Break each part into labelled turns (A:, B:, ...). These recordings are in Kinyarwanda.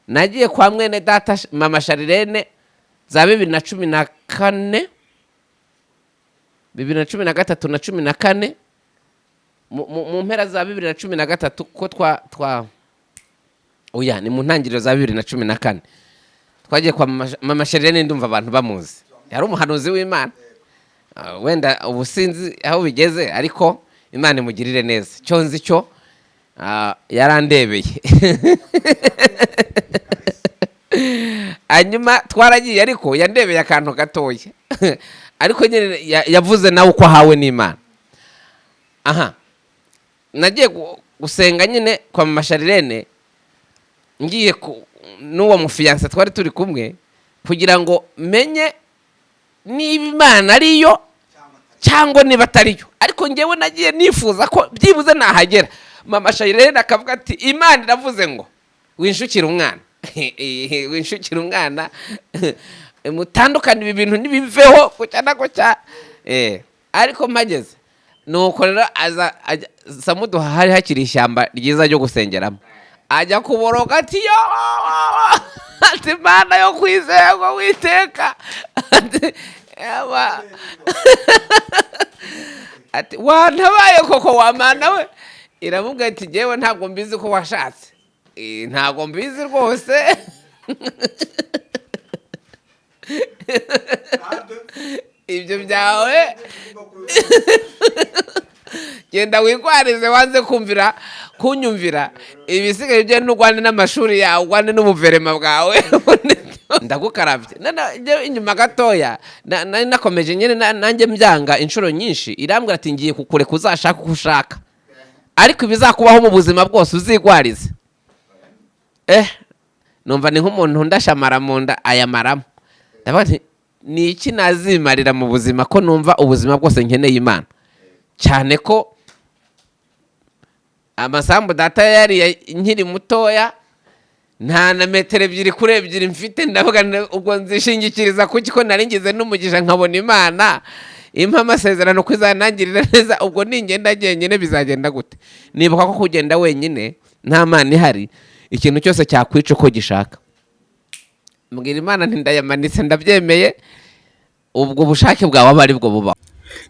A: Nagiye kwa mwene data mama Sharirene za 2014, 2013 na 14, mu mpera za 2013, ko twa oya, ni mu ntangiriro za 2014 twagiye kwa mama Sharirene. Ndumva abantu bamuzi, yari umuhanuzi w'Imana. Wenda ubu sinzi aho bigeze, ariko Imana imugirire neza. Cyo nzi cyo, yarandebeye. Hanyuma twaragiye, ariko yandebeye akantu gatoya, ariko nyine yavuze nawe uko ahawe n'Imana. Aha nagiye gusenga nyine kwa mama Sharirene, ngiye n'uwo mufiancé twari turi kumwe, kugira ngo menye niba Imana ariyo cyangwa niba atariyo. Ariko ngewe nagiye nifuza ko byibuze nahagera, mama Sharirene akavuga ati: "Imana iravuze ngo winshukire umwana, winshukire umwana, mutandukane, ibi bintu ntibiveho gutya na gutya." Ariko mpageze, nuko rero aza Samuduha, hari hakiri ishyamba ryiza ryo gusengeramo, ajya kuboroga ati: "Yo," ati: "Imana yo kwizerwa witeka," ati: "Yaba," ati: "Wantabaye koko wamana we." Iramubwira ati: "Jyewe ntabwo mbizi ko washatse. Ntabwo mbizi rwose, ibyo byawe genda wigwarize, wanze kumvira kunyumvira, ibisigaye byo n'urwane n'amashuri yawe, urwane n'ubuverema bwawe, ndagukarabye." Njyewe inyuma gatoya nari nakomeje nyine nanjye mbyanga inshuro nyinshi. Irambwira ati: "Ngiye kukureka uzashaka uko ushaka, ariko ibizakubaho mu buzima bwose uzigwarize." Numva ni nk'umuntu ndashamara mu nda ayamaramo. Ndavuga nti: "Ni iki nazimarira mu buzima, ko numva ubuzima bwose nkeneye Imana cyane, ko amasambu data yariye nkiri mutoya, nta na metero 2 kuri 2 mfite?" Ndavuga nti: "Ubwo nzishingikiriza kuki, ko nari ngize n'umugisha nkabona Imana impa amasezerano ko izanangirira neza? Ubwo ningenda jyenyine bizagenda gute?" Nibuka ko kugenda wenyine nta Mana ihari, ikintu cyose cyakwica uko gishaka. Mbwira Imana nti: "Ndayamanitse, ndabyemeye, ubwo bushake bwawe aba aribwo bubaho."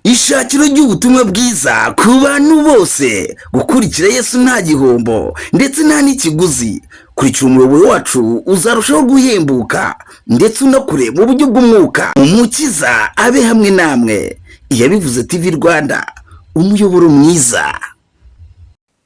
B: Ishakiro ry'ubutumwa bwiza ku bantu bose, gukurikira Yesu nta gihombo ndetse nta n'ikiguzi. Kurikira umuyoboro wacu, uzarushaho guhembuka ndetse unakure mu buryo bw'umwuka. Umukiza abe hamwe namwe. Iyabivuze TV Rwanda, umuyoboro mwiza.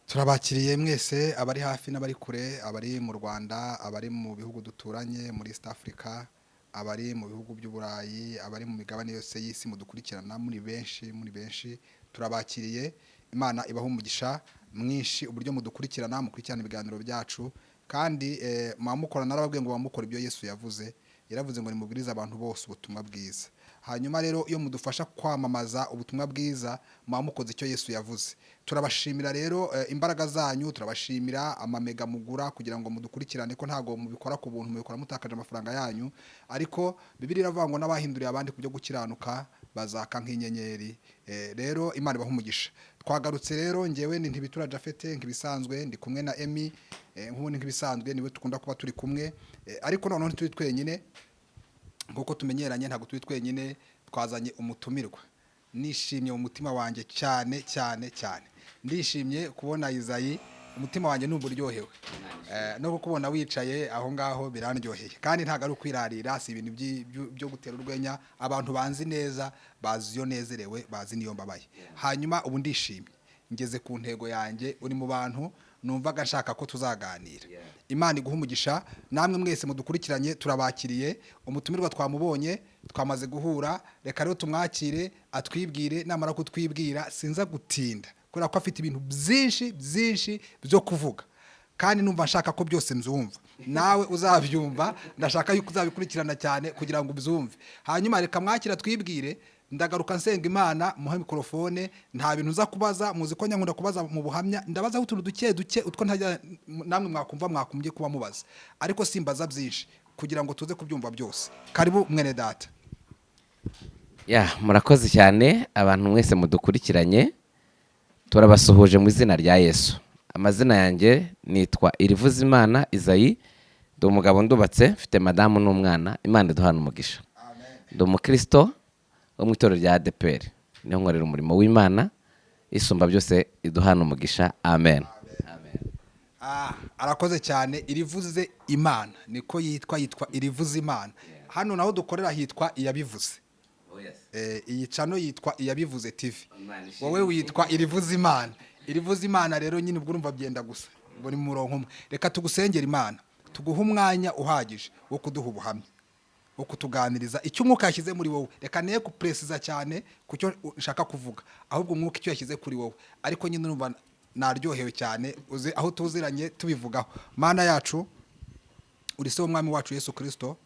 C: Turabakiriye mwese, abari hafi n'abari kure, abari mu Rwanda, abari mu bihugu duturanye muri East Africa, abari mu bihugu by'Uburayi, abari mu migabane yose y'isi mudukurikirana muri benshi, muri benshi, turabakiriye. Imana ibaha umugisha mwinshi uburyo mudukurikirana, mukurikirana ibiganiro byacu. Kandi muba mukora, narababwiye ngo muba mukora ibyo Yesu yavuze. Yaravuze ngo nimubwirize abantu bose ubutumwa bwiza. Hanyuma rero iyo mudufasha kwamamaza ubutumwa bwiza, muba mukoze icyo Yesu yavuze. Turabashimira rero imbaraga zanyu, turabashimira amamega mugura kugira ngo mudukurikirane, ko ntabwo mubikora ku buntu, mubikora mutakaje amafaranga yanyu. Ariko Bibiliya iravuga ngo n'abahinduriye abandi ku byo gukiranuka bazaka nk'inyenyeri. Rero Imana ibaha umugisha. Twagarutse rero, ngewe ni Ntibitura Jafete nk'ibisanzwe, ndi kumwe na Emi, nk'ubundi nk'ibisanzwe niwe dukunda kuba turi kumwe. Ariko noneho ntituri twenyine nk'uko tumenyeranye, ntabwo turi twenyine, twazanye umutumirwa. Nishimye mu mutima wanjye cyane cyane cyane, ndishimye kubona Izayi, umutima wanjye numva uryohewe. No kukubona wicaye aho ngaho birandyoheye, kandi ntabwo ari ukwirarira, si ibintu byo gutera urwenya. Abantu banzi neza bazi iyo nezerewe, bazi n'iyo mbabaye. Hanyuma ubu ndishimye, ngeze ku ntego yanjye, uri mu bantu numvaga nshaka ko tuzaganira. Imana iguha umugisha. Namwe mwese mudukurikiranye, turabakiriye. Umutumirwa twamubonye, twamaze guhura, reka rero tumwakire atwibwire. Namara kutwibwira sinza gutinda, kubera ko afite ibintu byinshi byinshi byo kuvuga, kandi numva nshaka ko byose mbyumva. Nawe uzabyumva, ndashaka yuko uzabikurikirana cyane kugira ngo ubyumve. Hanyuma reka mwakira twibwire, ndagaruka nsenga Imana, muhe mikorofone. Nta bintu nza kubaza, muzi ko nyankunda kubaza mu buhamya. Ndabazaho utuntu duke duke, utwo ntajya namwe mwakumva mwakumbye kuba mubaza, ariko simbaza byinshi kugira ngo tuze kubyumva byose. Karibu mwene data.
A: Ya, murakoze cyane abantu mwese mudukurikiranye, turabasuhuje mu izina rya Yesu. Amazina yanjye nitwa Irivuzimana Izayi. Ndi umugabo, ndubatse, mfite madamu n'umwana. Imana iduhana umugisha. Ndi umukristo wo mu itorero rya ADEPR, niho nkorera umurimo w'Imana. Isumba byose iduhana umugisha. Amen.
C: Ah, arakoze cyane. Irivuze Imana niko yitwa Irivuze Imana. Hano naho dukorera hitwa Iyabivuze. Iyi channel yitwa Iyabivuze TV, wowe witwa Irivuze Imana. Irivuze Imana rero nyine ubwo urumva byenda gusa, ngo ni mu murongo umwe. Reka tugusengera Imana, tuguhe umwanya uhagije wo kuduha ubuhamya, wo kutuganiriza icyo umwuka yashyize muri wowe. Reka niye kupresiza cyane ku cyo nshaka kuvuga, ahubwo umwuka icyo yashyize kuri wowe. Ariko nyine urumva naryohewe cyane, uzi aho tuziranye tubivugaho. Mana yacu, uri se w'umwami wacu Yesu Kirisito,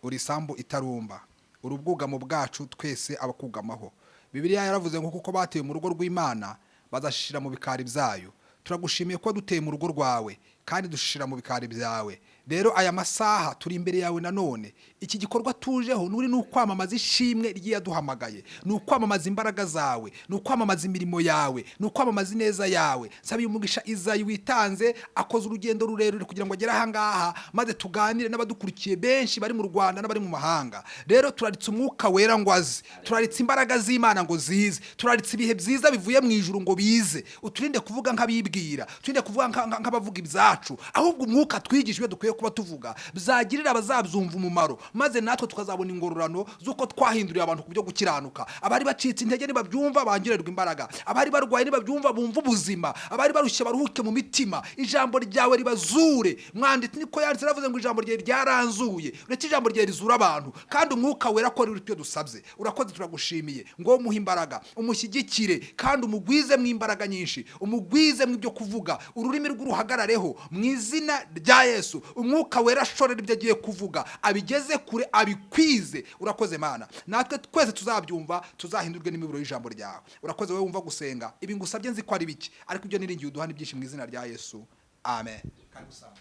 C: uri isambu itarumba, uri ubwugamo bwacu twese abakugamaho. Bibiliya yaravuze ngo kuko bateye mu rugo rw'Imana bazashishira mu bikari byayo. Turagushimiye ko duteye mu rugo rwawe kandi dushishira mu bikari byawe. Rero aya masaha turi imbere yawe nanone. Iki gikorwa tujeho nuri ni ukwamamaza ishimwe ry'iyaduhamagaye, ni ukwamamaza imbaraga zawe, ni ukwamamaza imirimo yawe, ni ukwamamaza ineza yawe. Nsaba umugisha Izayi witanze, akoze urugendo rurerure kugira ngo agere ahangaha, maze tuganire n'abadukurikiye benshi bari mu Rwanda n'abari mu mahanga. Rero turaritse umwuka wera ngo aze, turaritse imbaraga z'Imana ngo zize, turaritse ibihe byiza bivuye mu ijuru ngo bize. Uturinde kuvuga nk'abibwira, uturinde kuvuga nk'abavuga ibyacu, ahubwo umwuka twigisha ibyo dukwiye kuba tuvuga byagirira abazabyumva umumaro, maze natwe tukazabona ingororano z'uko twahinduriye abantu ku byo gukiranuka. Abari bacitse intege nibabyumva bongererwa imbaraga, abari barwaye nibabyumva bumva ubuzima, abari barushye baruhuke mu mitima. Ijambo ryawe ribazure. Mwanditsi niko yanditse, yaravuze ngo ijambo ryawe ryaranzuye. Uretse ijambo ryawe rizura abantu, kandi umwuka wera ko riri ibyo dusabye. Urakoze, turagushimiye ngo umuhe imbaraga, umushyigikire kandi umugwize mu imbaraga nyinshi, umugwize mu ibyo kuvuga, ururimi rw'uruhagarareho mu izina rya Yesu. Umwuka wera ashorera ibyo agiye kuvuga, abigeze kure, abikwize. Urakoze Mana, natwe twese tuzabyumva tuzahindurwe n'imiburo y'ijambo ryawe. Urakoze wowe wumva gusenga. Ibi ngusabye nzi ko ari bike, ariko ibyo niringiye uduha ni byinshi, mu izina rya Yesu, amen. Karibu sana.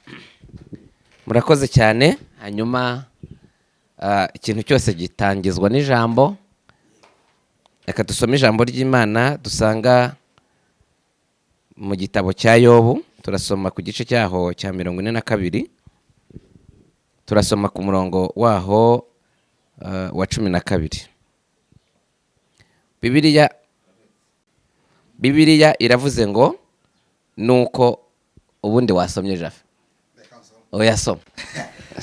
A: Murakoze cyane. Hanyuma ikintu cyose gitangizwa n'ijambo. Reka dusome ijambo ry'Imana dusanga mu gitabo cya Yobu. Turasoma ku gice cyaho cya 42, turasoma ku murongo waho wa 12. Bibiliya iravuze ngo nuko ubundi wasomye Jafe?
C: Reka nsome.
A: Oya, soma.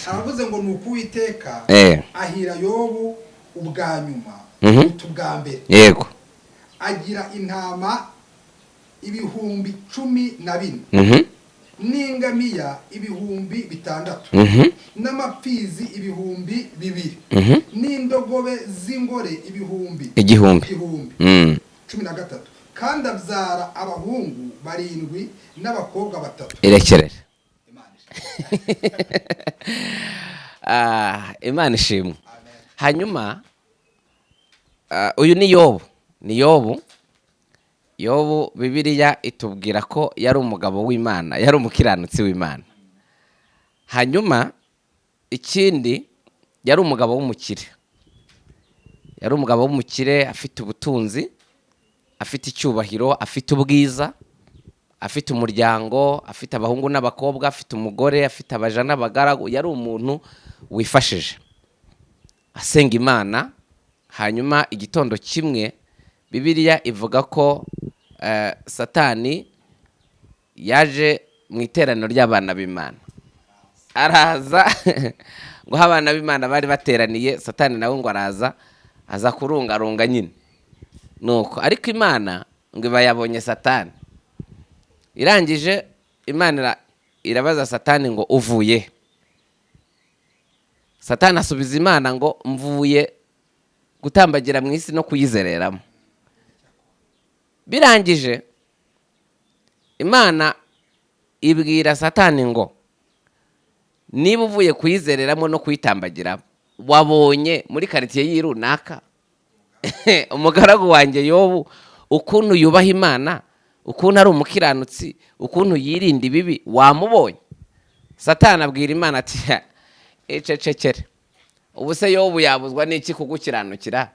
C: Aravuze ngo ni uko Uwiteka ahira Yobu ubwa nyuma kuruta ubwa mbere. Agira intama 14,000 n'ingamiya 6000 n'amapfizi 2000 n'indogobe z'ingore ibihumbi
A: 1000.
C: 1000. 13. Kandi abyara abahungu barindwi n'abakobwa batatu.
A: Irekerere.
C: Imana ishimwe.
A: Ah, Imana ishimwe.
C: Amen.
A: Hanyuma uyu ni Yobu, ni Yobu. Yobu, Bibiliya itubwira ko yari umugabo w'Imana, yari umukiranutsi w'Imana. Hanyuma ikindi, yari umugabo w'umukire, yari umugabo w'umukire, afite ubutunzi, afite icyubahiro, afite ubwiza, afite umuryango, afite abahungu n'abakobwa, afite umugore, afite abaja n'abagaragu. Yari umuntu wifashije, asenga Imana. Hanyuma igitondo kimwe, Bibiliya ivuga ko Satani yaje mu iteraniro ry'abana b'Imana, araza ngo aho abana b'Imana bari bateraniye, Satani nawe ngo araza, aza kurungarunga nyine. Nuko ariko Imana ngo iba yabonye Satani. Irangije Imana irabaza Satani ngo: "Uvuye?" Satani asubiza Imana ngo: "Mvuye gutambagira mu isi no kuyizereramo." Birangije Imana ibwira Satani ngo: "Niba uvuye kuyizereramo no kuyitambagiramo, wabonye muri karitsiye y'i runaka umugaragu wanjye Yobu, ukuntu yubaha Imana, ukuntu ari umukiranutsi, ukuntu yirinda ibibi, wamubonye?" Satani abwira Imana ati: "Ececekere, ubu se Yobu yabuzwa n'iki kugukiranukira,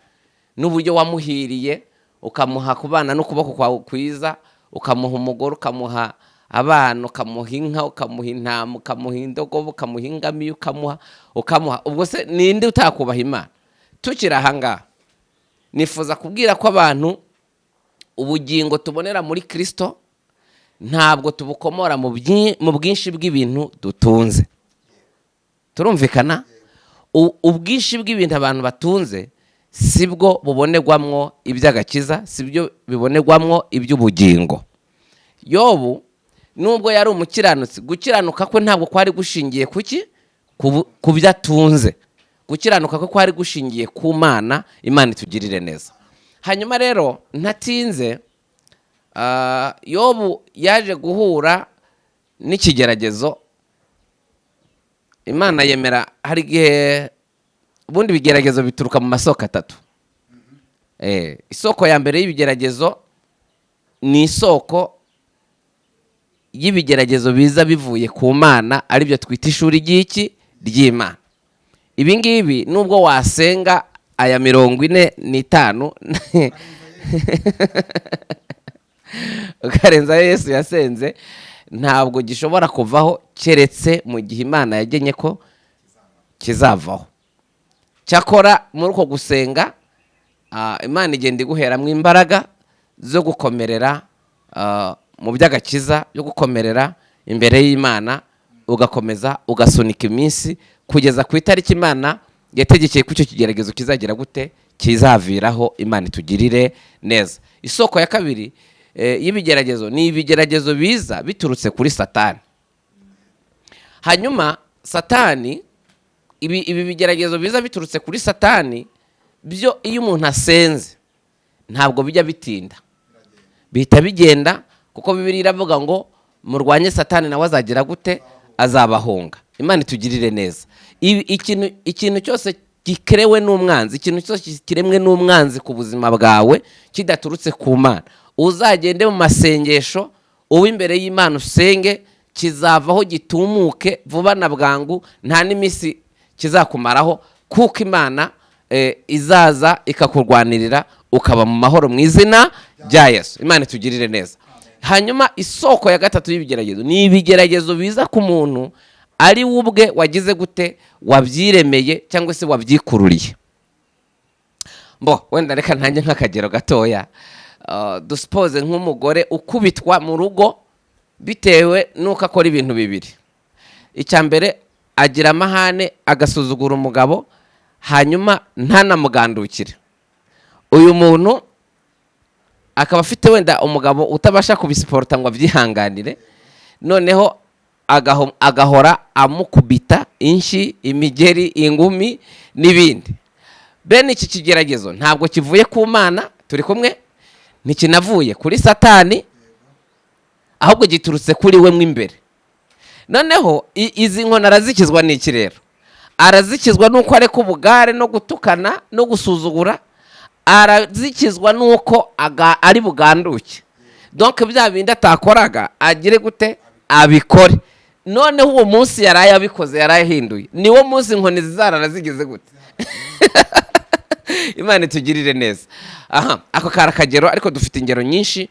A: n'uburyo wamuhiriye, ukamuha kubana n'ukuboko kwawe kwiza, ukamuha umugore, ukamuha Abana, ukamuha inka, ukamuha intama, ukamuha indogobe, ukamuha ingamiya, ukamuha, ubwo se ninde utakubaha Imana? Tukiri ahangaha, nifuza kubwira ko abantu ubugingo tubonera muri Kirisito ntabwo tubukomora mu bwinshi bw'ibintu dutunze. Turumvikana? Ubwinshi bw'ibintu abantu batunze si bwo bubonerwamwo iby'agakiza, si byo bibonerwamwo iby'ubugingo. Yobu nubwo yari umukiranutsi, gukiranuka kwe ntabwo kwari gushingiye kuki? Ku byo atunze. Gukiranuka kwe kwari gushingiye ku Mana. Imana itugirire neza. Hanyuma rero ntatinze, Yobu yaje guhura n'ikigeragezo. Imana yemera, hari igihe ubundi ibigeragezo bituruka mu masoko atatu. Isoko ya mbere y'ibigeragezo ni isoko y'ibigeragezo biza bivuye ku Mana, aribyo twita ishuri ry'iki? Ry'Imana. Ibi ngibi nubwo wasenga aya 45 ukarenza ayo Yesu yasenze, ntabwo gishobora kuvaho keretse mu gihe Imana yagenye ko kizavaho. Cyakora muri uko gusenga, Imana igenda iguheramo imbaraga zo gukomerera mu by'agakiza, yo gukomerera imbere y'Imana, ugakomeza ugasunika iminsi kugeza ku itariki Imana yategekeye ko icyo kigeragezo kizagira gute? Kizaviraho. Imana itugirire neza. Isoko ya kabiri y'ibigeragezo ni ibigeragezo biza biturutse kuri Satani. Hanyuma Satani, ibi bigeragezo biza biturutse kuri Satani byo, iyo umuntu asenze ntabwo bijya bitinda, bihita bigenda, kuko Bibiliya iravuga ngo murwanye Satani nawe azagira gute? Azabahunga. Imana itugirire neza. Ikintu cyose gikerewe n'umwanzi, ikintu cyose kiremwe n'umwanzi ku buzima bwawe kidaturutse ku Mana, uzagende mu masengesho, ube imbere y'Imana, usenge, kizavaho gitumuke vuba na bwangu, nta n'iminsi kizakumaraho, kuko Imana izaza ikakurwanirira, ukaba mu mahoro mu izina rya Yesu. Imana itugirire neza. Hanyuma isoko ya gatatu y'ibigeragezo ni ibigeragezo biza ku muntu ari we ubwe wagize gute? Wabyiremeye cyangwa se wabyikururiye. Mbo wenda reka ntange nk'akagero gatoya. Dusipoze nk'umugore ukubitwa mu rugo bitewe n'uko akora ibintu bibiri. Icya mbere, agira amahane, agasuzugura umugabo, hanyuma ntanamugandukire. Uyu muntu akaba afite wenda umugabo utabasha kubisiporota ngo abyihanganire, noneho agahora amukubita inshyi, imigeri, ingumi n'ibindi. Bene iki kigeragezo ntabwo kivuye ku Mana, turi kumwe? Ntikinavuye kuri Satani, ahubwo giturutse kuri we mo imbere. Noneho izi nkoni arazikizwa n'iki rero? Arazikizwa n'uko areka ubugare no gutukana no gusuzugura, arazikizwa n'uko ari buganduke, donc bya bindi atakoraga agire gute? Abikore. Noneho uwo munsi yaraye abikoze, yaraye ahinduye, niwo munsi inkoni zizarara zigeze gute? Imana itugirire neza. Aha ako kari akagero, ariko dufite ingero nyinshi.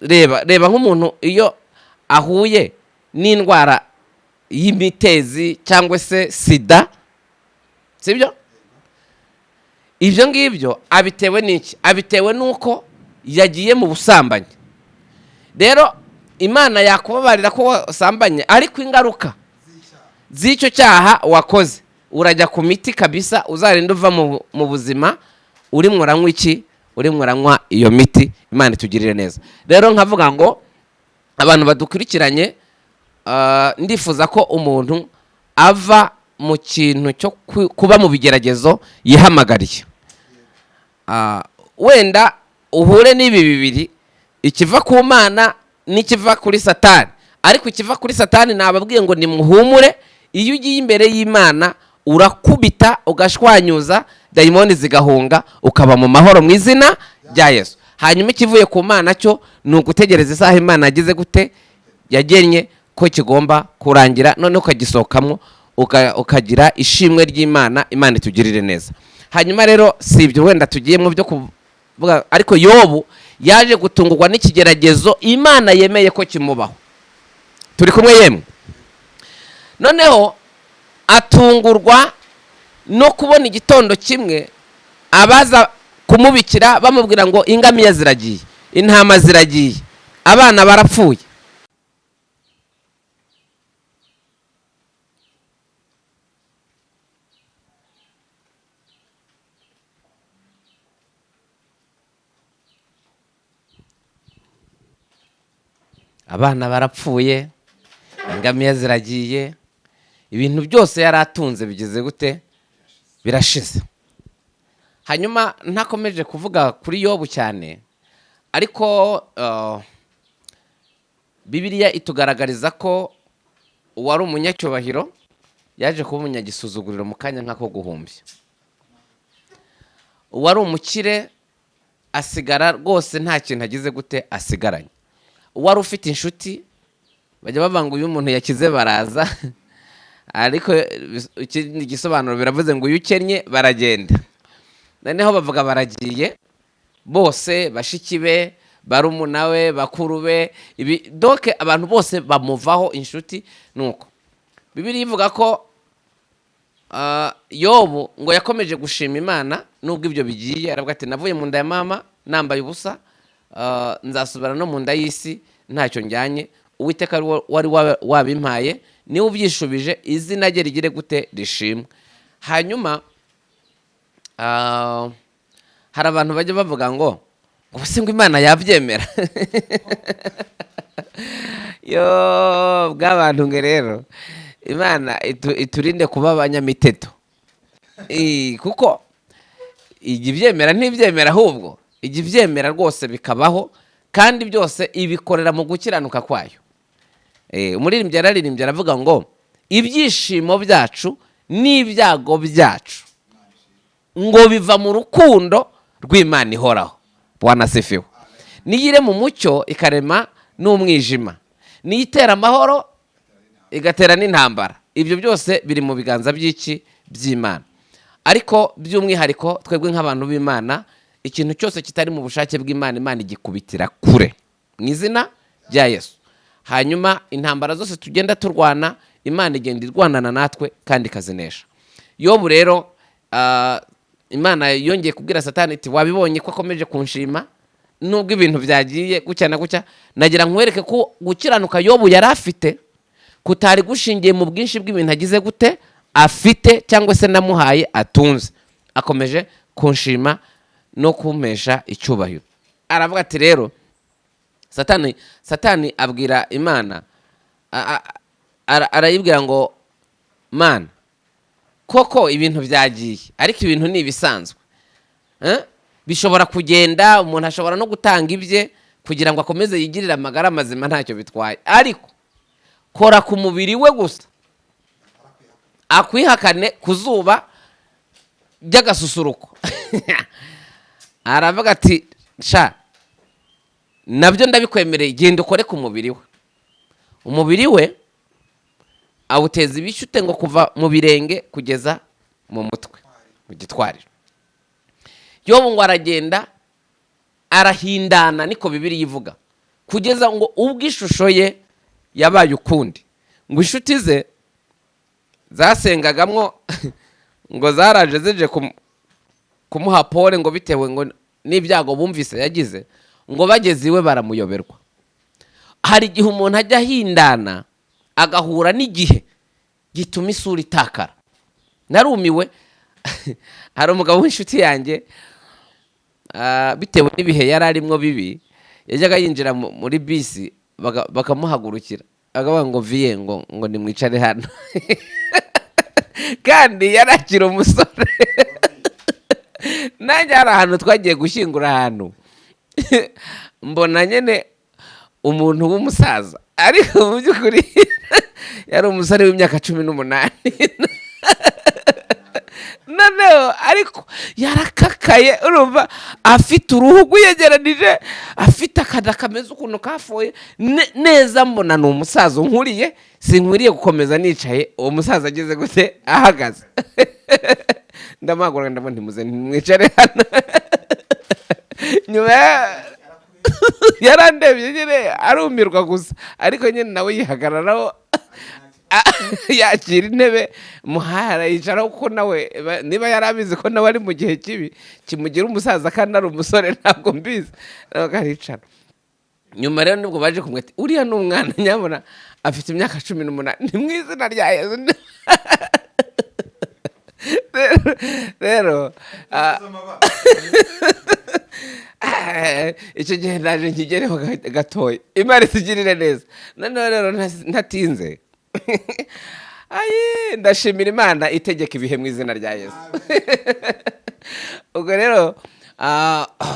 A: Reba nk'umuntu iyo ahuye n'indwara y'imitezi cyangwa se sida, sibyo? Ibyo ngibyo abitewe n'iki? Abitewe n'uko yagiye mu busambanyi. Rero Imana yakubabarira ko wasambanye, ariko ingaruka z'icyo cyaha wakoze urajya ku miti kabisa, uzarinda uva mu buzima urimo uranywa iki? Urimo uranywa iyo miti. Imana itugirire neza. Rero nkavuga ngo abantu badukurikiranye, ndifuza ko umuntu ava mu kintu cyo kuba mu bigeragezo yihamagariye. Wenda uhure n'ibi bibiri, ikiva ku Mana n'ikiva kuri Satani. Ariko ikiva kuri Satani nababwiye ngo nimuhumure, iyo ugiye imbere y'Imana urakubita ugashwanyuza, dayimoni zigahunga, ukaba mu mahoro mu izina rya Yesu. Hanyuma ikivuye ku Mana cyo ni ugutegereza isaha Imana yagize gute? Yagennye ko kigomba kurangira, noneho ukagisohokamo ukagira ishimwe ry'Imana. Imana itugirire neza. Hanyuma rero si ibyo wenda tugiye mu byo kuvuga, ariko Yobu Yaje gutungurwa n'ikigeragezo Imana yemeye ko kimubaho. Turi kumwe yemwe? Noneho atungurwa no kubona igitondo kimwe abaza kumubikira bamubwira ngo ingamiya ziragiye, intama ziragiye, abana barapfuye. Abana barapfuye, ingamiya ziragiye, ibintu byose yari atunze bigeze gute? Birashize. Hanyuma ntakomeje kuvuga kuri Yobu cyane, ariko Bibiliya itugaragariza ko uwari umunyacyubahiro yaje kuba umunyagisuzuguriro mu kanya nk'ako guhumbya. Uwari umukire asigara rwose nta kintu agize gute asigaranye. Uwari ufite inshuti, bajya bavuga ngo uyu muntu yakize baraza, ariko ikindi gisobanuro biravuze ngo uyu ukennye baragenda. Noneho bavuga baragiye bose, bashiki be, barumuna we, bakuru be, ibi doke abantu bose bamuvaho inshuti. Nuko Bibiliya ivuga ko Yobu ngo yakomeje gushima Imana nubwo ibyo bigiye, aravuga ati navuye mu nda ya mama nambaye ubusa, nzasubira no mu nda y'isi ntacyo njyanye, Uwiteka wari wabimpaye niwe ubyishubije, izina rye rigire gute? Rishimwe. Hanyuma hari abantu bajya bavuga ngo ubuse ngo Imana yabyemera. Yo bw'abantu nge rero Imana iturinde kuba abanyamiteto. Kuko ijya ibyemera ntibyemera, ahubwo ijya ibyemera rwose bikabaho, kandi byose ibikorera mu gukiranuka kwayo. Umuririmbyi yararirimbye aravuga ngo ibyishimo byacu n'ibyago byacu ngo biva mu rukundo rw'Imana ihoraho. Bwana asifiwe. Niyo irema umucyo ikarema n'umwijima, niyo itera amahoro igatera n'intambara. Ibyo byose biri mu biganza by'iki? By'Imana. Ariko by'umwihariko twebwe nk'abantu b'Imana, ikintu cyose kitari mu bushake bw'Imana, Imana igikubitira kure mu izina rya Yesu. Hanyuma intambara zose tugenda turwana, Imana igenda irwanana natwe kandi ikazinesha. Yobu rero Imana yongeye kubwira Satani iti wabibonye ko akomeje kunshima nubwo ibintu byagiye gutya na gutya, nagira nkwereke ko gukiranuka Yobu yari afite kutari gushingiye mu bwinshi bw'ibintu agize gute afite cyangwa se namuhaye atunze, akomeje kunshima no kumpesha icyubahiro. Aravuga ati rero Satani abwira Imana, arayibwira ngo Mana koko ibintu byagiye, ariko ibintu ni ibisanzwe. Bishobora kugenda, umuntu ashobora no gutanga ibye kugira ngo akomeze yigirire amagara mazima ntacyo bitwaye, ariko kora ku mubiri we gusa akwihakane ku zuba ry'agasusuruko. Aravuga ati sha nabyo ndabikwemereye, genda ukore ku mubiri we. Umubiri we awuteza ibishyute ngo kuva mu birenge kugeza mu mutwe mu gitwariro. Yobu ngo aragenda arahindana, niko Bibiliya ivuga, kugeza ngo ubwo ishusho ye yabaye ukundi. Ngo inshuti ze zasengagamwo ngo zaraje zije kumuha pole ngo bitewe ngo n'ibyago bumvise yagize, ngo bageze iwe baramuyoberwa. Hari igihe umuntu ajya ahindana agahura n'igihe gituma isura itakara. Narumiwe. Hari umugabo w'inshuti yanjye, bitewe n'ibihe yari arimwo bibi, yajyaga yinjira muri bisi bakamuhagurukira bakavuga ngo viye ngo nimwicare hano. Kandi yari akiri umusore. Nanjye hari ahantu twagiye gushyingura ahantu mbona nyene umuntu w'umusaza, ariko mu by'ukuri yari umusore w'imyaka 18. Noneho ariko yarakakaye, urumva afite uruhu rwiyegeranije, afite akada kameze ukuntu kafoye neza, mbona ni umusaza unkuriye, sinkwiriye gukomeza nicaye uwo musaza ageze gute ahagaze. Ndamuhaguruka ndabona ntimuze ntimwicare hano. Nyuma ya Yarandebye nyine arumirwa gusa, ariko nyine nawe yihagararaho, yakira intebe muhara yicaraho, kuko nawe niba yari abizi ko nawe ari mu gihe kibi kimugira umusaza kandi ari umusore, ntabwo mbizi, nawe aricara. Nyuma rero nibwo baje kumwe ati: "Uriya ni umwana, nyabona afite imyaka 18." Ni mu izina rya Yesu. Rero, icyo gihe ndaje nkigereho gatoya. Imana itugirire neza. Noneho rero ntatinze, ayi, ndashimira Imana itegeka ibihe mu izina rya Yesu. Ubwo rero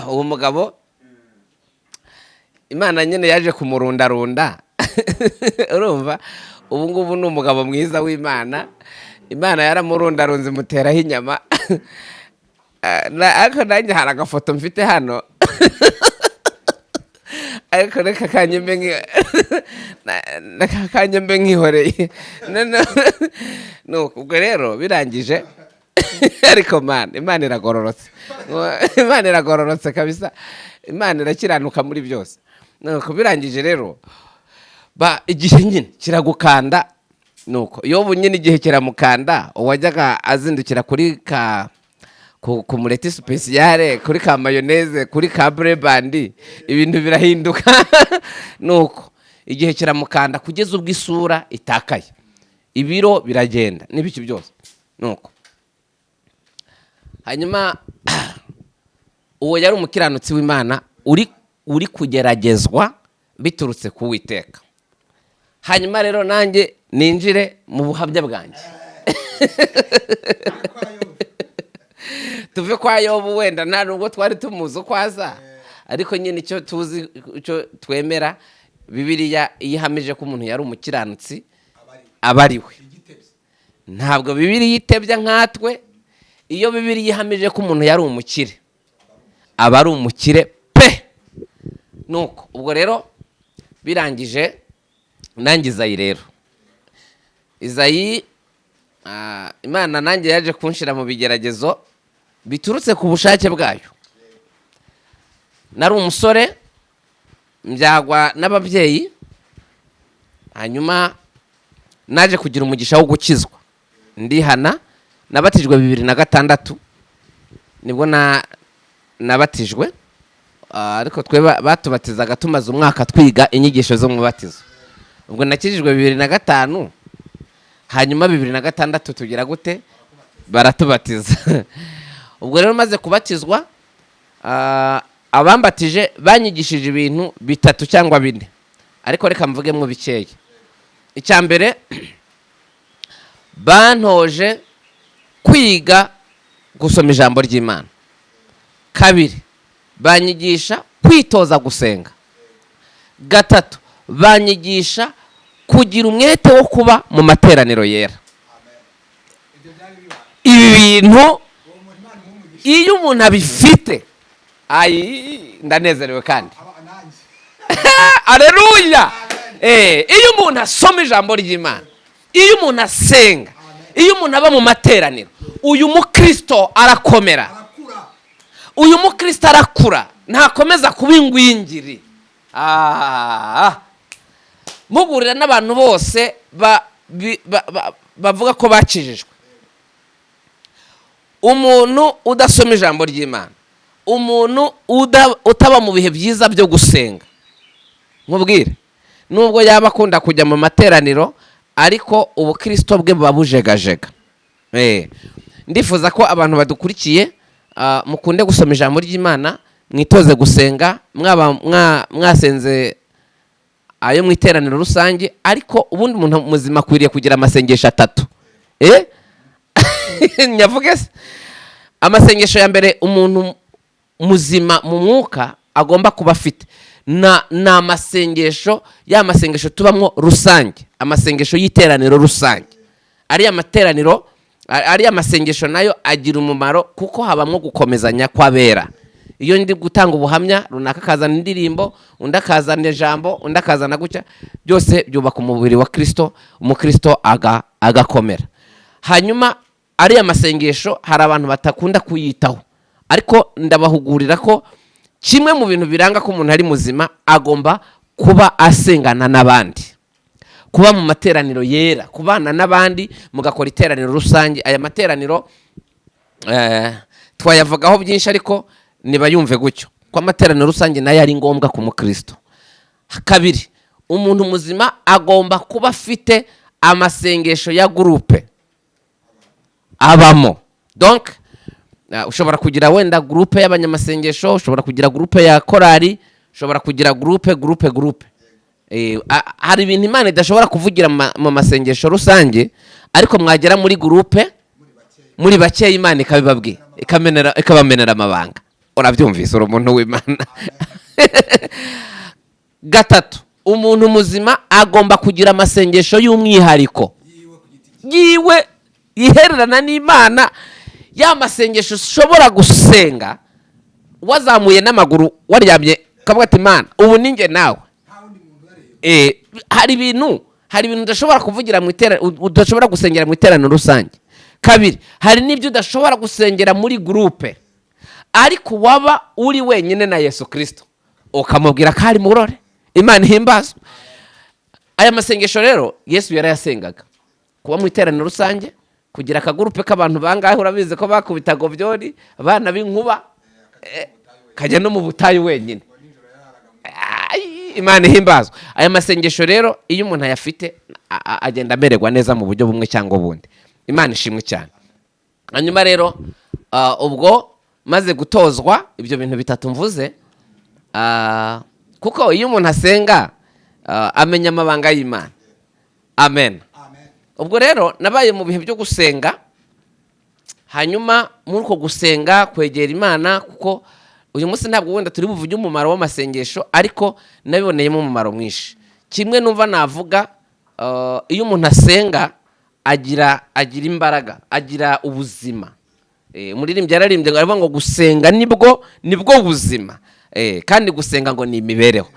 A: uwo mugabo Imana nyine yaje kumurundarunda. Urumva, ubu ngubu ni umugabo mwiza w'Imana. Imana yaramurundarunze, imuteraho inyama. Ariko nanjye hari agafoto mfite hano, ariko reka kanyembe nkihoreye. Nuko ubwo rero birangije, ariko man, Imana iragororotse, Imana iragororotse kabisa, Imana irakiranuka muri byose. Nuko birangije rero, ba igihe nyine kiragukanda. Nuko Yobu nyine igihe kiramukanda. Uwajyaga azindukira kuri ka ku mureti spéciale, kuri ka mayonnaise, kuri ka Blue Band, ibintu birahinduka. Nuko igihe kiramukanda kugeza ubwo isura itakaye, ibiro biragenda n'ibiki byose. Nuko hanyuma uwo yari umukiranutsi w'Imana uri kugeragezwa biturutse ku Witeka. Hanyuma rero nanjye ninjire mu buhamya bwanjye, tuve kwa Yobu. Wenda nta nubwo twari tumuzi uko aza, ariko nyine icyo tuzi, icyo twemera, Bibiliya iyo ihamije ko umuntu yari umukiranutsi, aba ari we. Ntabwo Bibiliya itebya nkatwe. Iyo Bibiliya ihamije ko umuntu yari umukire, aba ari umukire pe. Nuko ubwo rero birangije, nanjye Izayi rero, Izayi, Imana nanjye yaje kunshira mu bigeragezo biturutse ku bushake bwayo. Nari umusore, mbyagwa n'ababyeyi, hanyuma naje kugira umugisha wo gukizwa, ndihana, nabatijwe 2006, nibwo nabatijwe. Ariko twe batubatizaga tumaze umwaka twiga inyigisho zo mu batizo. Ubwo nakijijwe 2005, hanyuma 2006 tugira gute? Baratubatiza. Ubwo rero maze kubatizwa, abambatije banyigishije ibintu bitatu cyangwa bine, ariko reka mvugemo bikeya. Icya mbere, bantoje kwiga gusoma ijambo ry'Imana. Kabiri, banyigisha kwitoza gusenga. Gatatu, banyigisha kugira umwete wo kuba mu materaniro yera. Ibi bintu iyo umuntu abifite, ayi, ndanezerewe kandi aleluya. Iyo umuntu asoma ijambo ry'Imana, iyo umuntu asenga, iyo umuntu aba mu materaniro, uyu mukristo arakomera, uyu mukristo arakura, ntakomeza kuba ingwingiri. Mugurira n'abantu bose bavuga ko bakijijwe, umuntu udasoma ijambo ry'Imana, umuntu utaba mu bihe byiza byo gusenga, nkubwire, nubwo yaba akunda kujya mu materaniro, ariko ubukristo bwe buba bujegajega. Ndifuza ko abantu badukurikiye, mukunde gusoma ijambo ry'Imana, mwitoze gusenga, mwaba mwasenze ayo mu iteraniro rusange. Ariko ubundi umuntu muzima akwiriye kugira amasengesho atatu. Nyavuge se, amasengesho ya mbere umuntu muzima mu mwuka agomba kuba afite ni amasengesho, ya masengesho tubamo rusange, amasengesho y'iteraniro rusange. Ariya materaniro, ariya masengesho nayo agira umumaro kuko habamo gukomezanya kw'abera. Iyo ndi gutanga ubuhamya runaka, akazana indirimbo, undi akazana ijambo, undi akazana gutya, byose byubaka umubiri wa Kirisito, umukristo agakomera. Hanyuma ariya masengesho hari abantu batakunda kuyitaho, ariko ndabahugurira ko Kimwe mu bintu biranga ko umuntu ari muzima, agomba kuba asengana n'abandi, kuba mu materaniro yera, kubana n'abandi mugakora iteraniro rusange. Aya materaniro twayavugagaho byinshi, ariko nibayumve gutyo ko amateraniro rusange nayo ari ngombwa ku mukristo. Kabiri, umuntu muzima agomba kuba afite amasengesho ya groupe abamo. Donc ushobora kugira wenda groupe y'abanyamasengesho, ushobora kugira groupe ya korari, ushobora kugira groupe, groupe, groupe. Hari ibintu Imana idashobora kuvugira mu masengesho rusange, ariko mwagera muri groupe muri bakeya, Imana ikabibabwira, ikabamenera amabanga. Urabyumvise, uri umuntu w'Imana. Gatatu, umuntu muzima agomba kugira amasengesho y'umwihariko yiwe yihererana n'Imana, ya masengesho ushobora gusenga wazamuye n'amaguru, waryamye, ukavuga ati: "Imana, ubu ni njye nawe." Hari ibintu udashobora kuvugira mu udashobora gusengera mu iteraniro rusange. Kabiri, hari n'ibyo udashobora gusengera muri groupe, ariko waba uri wenyine na Yesu Kirisito ukamubwira ko ari murore. Imana ihimbazwe. Aya masengesho rero Yesu yarayasengaga: kuba mu iteraniro rusange, kugira akagroupe k'abantu bangahe. Urabizi ko bakubita gobyori abana b'inkuba, kajya no mu butayu wenyine. Ay, Imana ihimbazwa. Aya masengesho rero, iyo umuntu ayafite, agenda amererwa neza mu buryo bumwe cyangwa ubundi. Imana ishimwe cyane. Hanyuma rero, ubwo maze gutozwa ibyo bintu bitatu mvuze, kuko iyo umuntu asenga, amenya amabanga y'Imana. Amen. Ubwo rero nabaye mu bihe byo gusenga. Hanyuma muri uko gusenga, kwegera Imana, kuko uyu munsi ntabwo wenda turi buvuge umumaro w'amasengesho, ariko nabiboneyemo umumaro mwinshi. Kimwe numva navuga, iyo umuntu asenga agira imbaraga, agira ubuzima. Umuririmbyi yararimbye ngo, aravuga ngo gusenga nibwo buzima. Kandi gusenga ngo ni imibereho.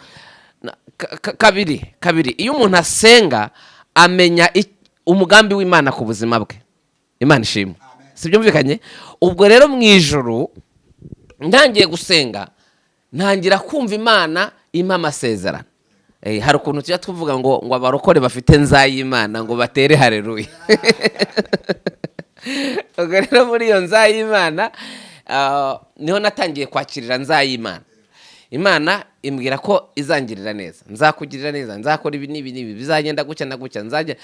A: Kabiri, iyo umuntu asenga amenya umugambi w'Imana ku buzima bwe. Imana ishimwe. Si byumvikanye? Ubwo rero mu ijoro ntangiye gusenga, ntangira kumva Imana impa amasezerano. Hari ukuntu tujya tuvuga ngo abarokore bafite nzay'Imana, ngo batere hareruya. Ubwo rero muri iyo nzay'Imana, niho natangiye kwakirira nzay'Imana. Imana imbwira ko izangirira neza, nzakugirira neza, nzakora ibi n'ibi n'ibi, bizagenda gutya na gutya, nzajya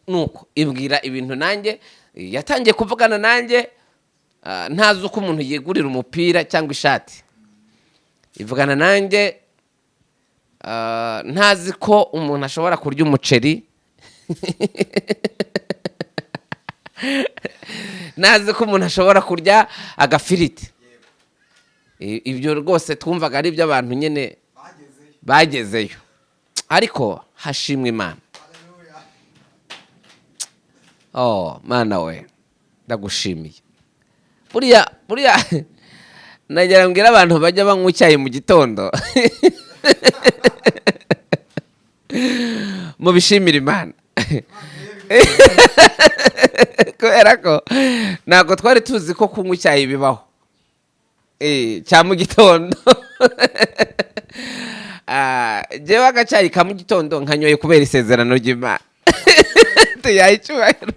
A: nuko imbwira ibintu. Nanjye yatangiye kuvugana nanjye, ntazi uko umuntu yegurira umupira cyangwa ishati. Ivugana nanjye, ntazi ko umuntu ashobora kurya umuceri, ntazi ko umuntu ashobora kurya agafiriti. Ibyo rwose twumvaga ari iby'abantu nyine bagezeyo, ariko hashimwe Imana. Oh Mana we, ndagushimiye. Buriya nagira mbwira abantu bajya banywa icyayi mu gitondo, mubishimire Imana, kubera ko ntabwo twari tuzi ko kunywa icyayi bibaho cya mu gitondo. Jyewe agacyayi ka mu gitondo nkanyoye kubera isezerano ry'Imana. Tuyaha icyubahiro.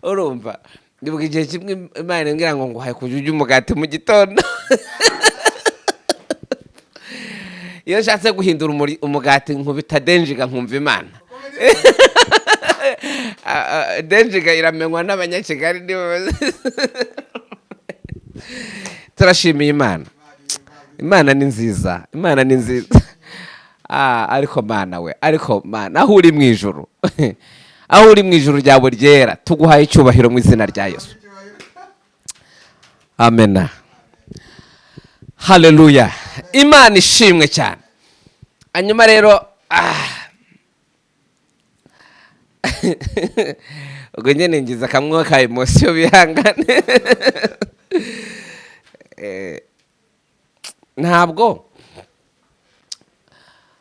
A: Urumva, ndibuka igihe kimwe Imana imbwira ngo nguhaye kujya urya umugati mu gitondo. Iyo nshatse guhindura umugati, nkubita denjiga, nkumva Imana. Denjiga iramenywa n'Abanyakigali nibo turashimiye Imana. Imana ni nziza, Imana ni nziza. Ariko Mana we, ariko Mana, aho uri mu ijuru, aho uri mu ijuru ryawe ryera, tuguhaye icyubahiro mu izina rya Yesu. Amena, haleluya, Imana ishimwe cyane. Hanyuma rero, ubwo nyine ngize akamwe ka émotion, bihangane. Ntabwo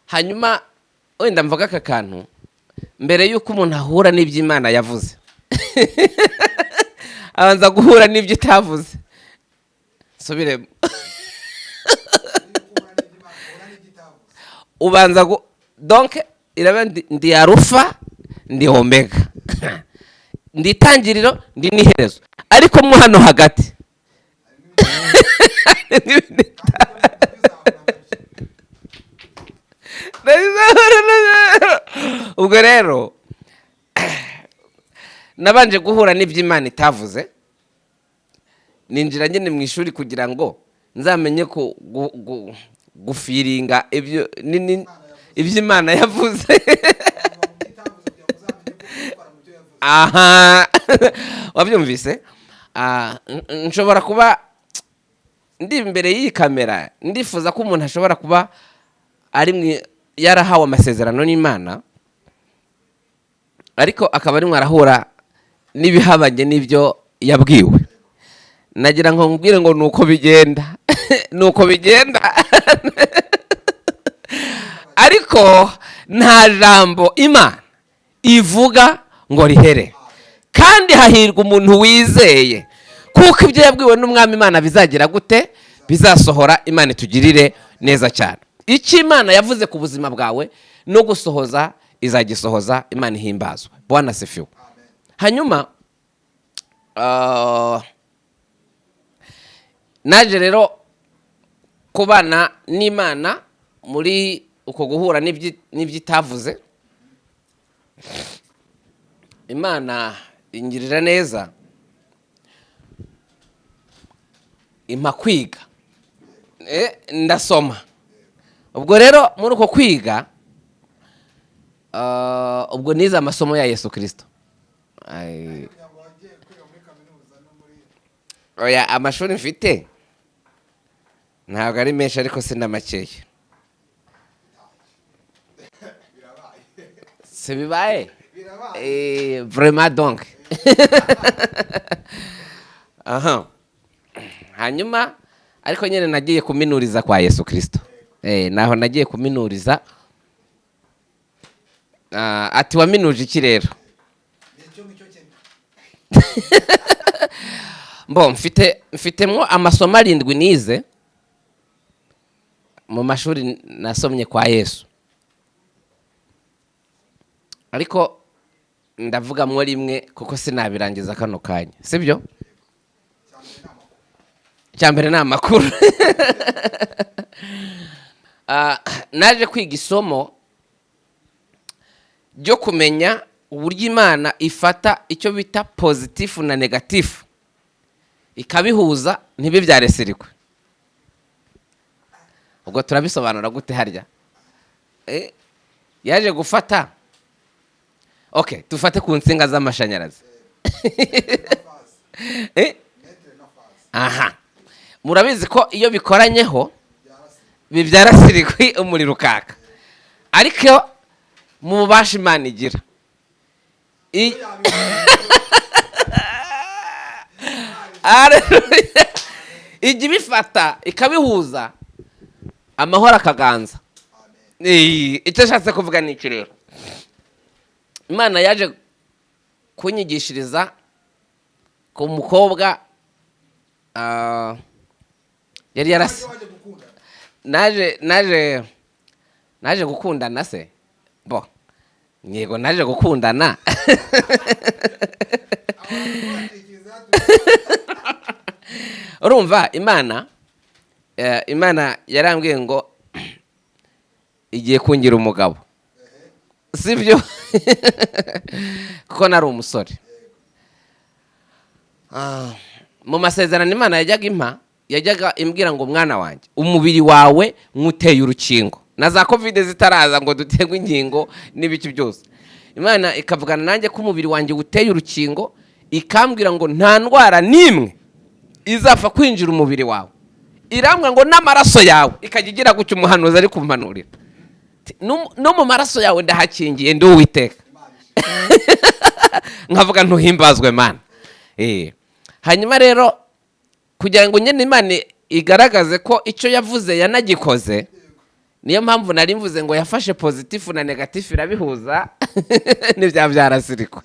A: hanyuma wenda mvuga aka kantu: mbere y'uko umuntu ahura n'ibyo Imana yavuze, abanza guhura n'ibyo itavuze. Nsubiremo. Ubanza donc iraba ndi Arufa, ndi Omega, ndi itangiriro, ndi n'iherezo, ariko mo hano hagati ubwo rero nabanje guhura n'iby'Imana itavuze, ninjira nyine mu ishuri kugira ngo nzamenye ku gufiringa ibyo iby'Imana yavuze. Aha wabyumvise? Nshobora kuba ndi imbere y'iyi kamera, ndifuza ko umuntu ashobora kuba ari yarahawe amasezerano n'Imana, ariko akaba arimo arahura n'ibihabanye n'ibyo yabwiwe. Nagira ngo nkubwire ngo nuko bigenda, nuko bigenda, ariko nta jambo Imana ivuga ngo rihere. Kandi hahirwa umuntu wizeye, kuko ibyo yabwiwe n'Umwami Imana bizagira gute? Bizasohora. Imana itugirire neza cyane. Icyo Imana yavuze ku buzima bwawe no gusohoza izagisohoza. Imana ihimbazwe. Bwana asifiwe. Hanyuma naje rero kubana n'Imana muri uko guhura n'ibyo itavuze. Imana ingirira neza, impa kwiga, ndasoma. Ubwo rero muri uko kwiga, ubwo nize amasomo ya Yesu Kirisito. Oya, amashuri mfite ntabwo ari menshi, ariko si na makeya. Si bibaye vraiment donc. Aha hanyuma ariko nyine nagiye kuminuriza kwa Yesu Kirisito, naho nagiye kuminuriza. Ati waminuje iki rero? Mbo mfitemwo amasomo 7 nize mu mashuri nasomye kwa Yesu, ariko ndavugamwo rimwe kuko sinabirangiza kano kanya, sibyo? Icya mbere ni amakuru. Naje kwiga isomo ryo kumenya uburyo Imana ifata icyo bita positif na négatif ikabihuza ntibibyare sirikwe. Ubwo turabisobanura gute harya? Yaje gufata, okay, dufate ku nsinga z'amashanyarazi. Aha murabizi ko iyo bikoranyeho bibyara sirikwi, umuriro ukaka. Ariko mu bubasha Imana igira, Haleluya. Ijya ibifata ikabihuza, amahoro akaganza. Icyo ashatse kuvuga ni iki rero? Imana yaje kunyigishiriza ku mukobwa, yari yarase. Naje gukundana se bo, yego, naje gukundana. Urumva Imana yarambwiye ngo igiye kungira umugabo, sibyo? Kuko nari umusore. Mu masezerano Imana yajyaga impa, yajyaga imbwira ngo mwana wanjye, umubiri wawe nk'uteye urukingo, na za Covid zitaraza ngo duterwe inkingo n'ibiki byose, Imana ikavugana nanjye ko umubiri wanjye uteye urukingo, ikambwira ngo nta ndwara n'imwe izapfa kwinjira umubiri wawe. Irambwira ngo n'amaraso yawe, ikajya igira gutya, umuhanuzi ari kumpanurira, no mu maraso yawe ndahakingiye, ndi Uwiteka. Nkavuga ntuhimbazwe Mana. Hanyuma rero kugira ngo nyine Imana igaragaze ko icyo yavuze yanagikoze, niyo mpamvu nari mvuze ngo yafashe positif na négatif irabihuza n'ibya sirikwe.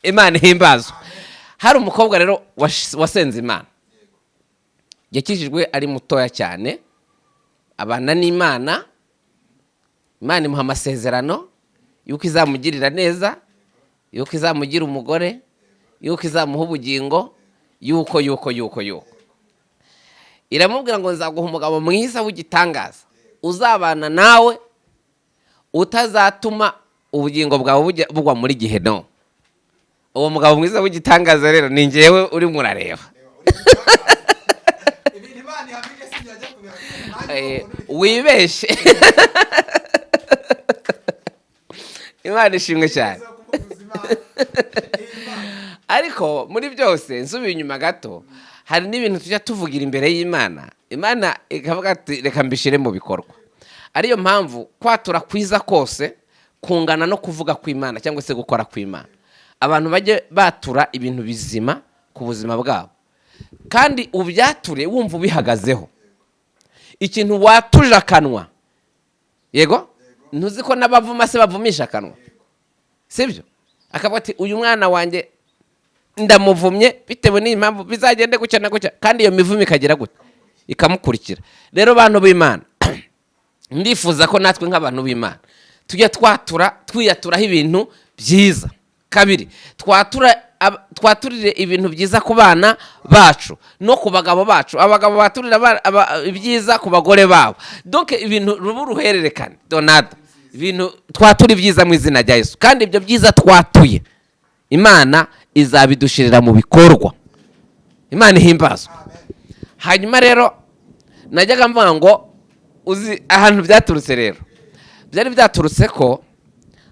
A: Imana ihimbazwe. Hari umukobwa rero wasenze Imana Yakijijwe ari mutoya cyane, abana n'Imana. Imana imuha amasezerano y'uko izamugirira neza, y'uko izamugira umugore, y'uko izamuha ubugingo, y'uko iramubwira ngo: "Nzaguha umugabo mwiza w'igitangaza uzabana nawe, utazatuma ubugingo bwawe bugwa muri giheno." Uwo mugabo mwiza w'igitangaza rero ni njyewe urimo urareba.
C: Ibintu Imana ihamije sinjya kubihakana.
A: Wibeshe. Imana ishimwe cyane. Ariko muri byose, nsubiye inyuma gato, hari n'ibintu tujya tuvugira imbere y'Imana, Imana ikavuga ati: "Reka mbishyire mu bikorwa." Ariyo mpamvu kwatura kwiza kose kungana no kuvuga kw'Imana cyangwa se gukora kw'Imana. Abantu bajye batura ibintu bizima ku buzima bwabo, kandi ubyature wumva ubihagazeho. Ikintu watuje akanwa, yego, ntuzi ko n'abavuma se bavumisha akanwa, sibyo? Akavuga ati: "Uyu mwana wanjye ndamuvumye bitewe n'iyi mpamvu, bizagende gutya na gutya." Kandi iyo mivumo ikagera gutya ikamukurikira. Rero bantu b'Imana, ndifuza ko natwe nk'abantu b'Imana tujya twatura, twiyaturaho ibintu byiza. Kabiri, twatura twaturire ibintu byiza ku bana bacu no ku bagabo bacu. Abagabo baturira ibyiza ku bagore babo. Donc ibintu ruba uruhererekane donado. Ibintu twatura ibyiza mu izina rya Yesu, kandi ibyo byiza twatuye Imana izabidushirira mu bikorwa. Imana ihimbazwa. Hanyuma rero najyaga mvuga ngo uzi ahantu byaturutse rero, byari byaturutse ko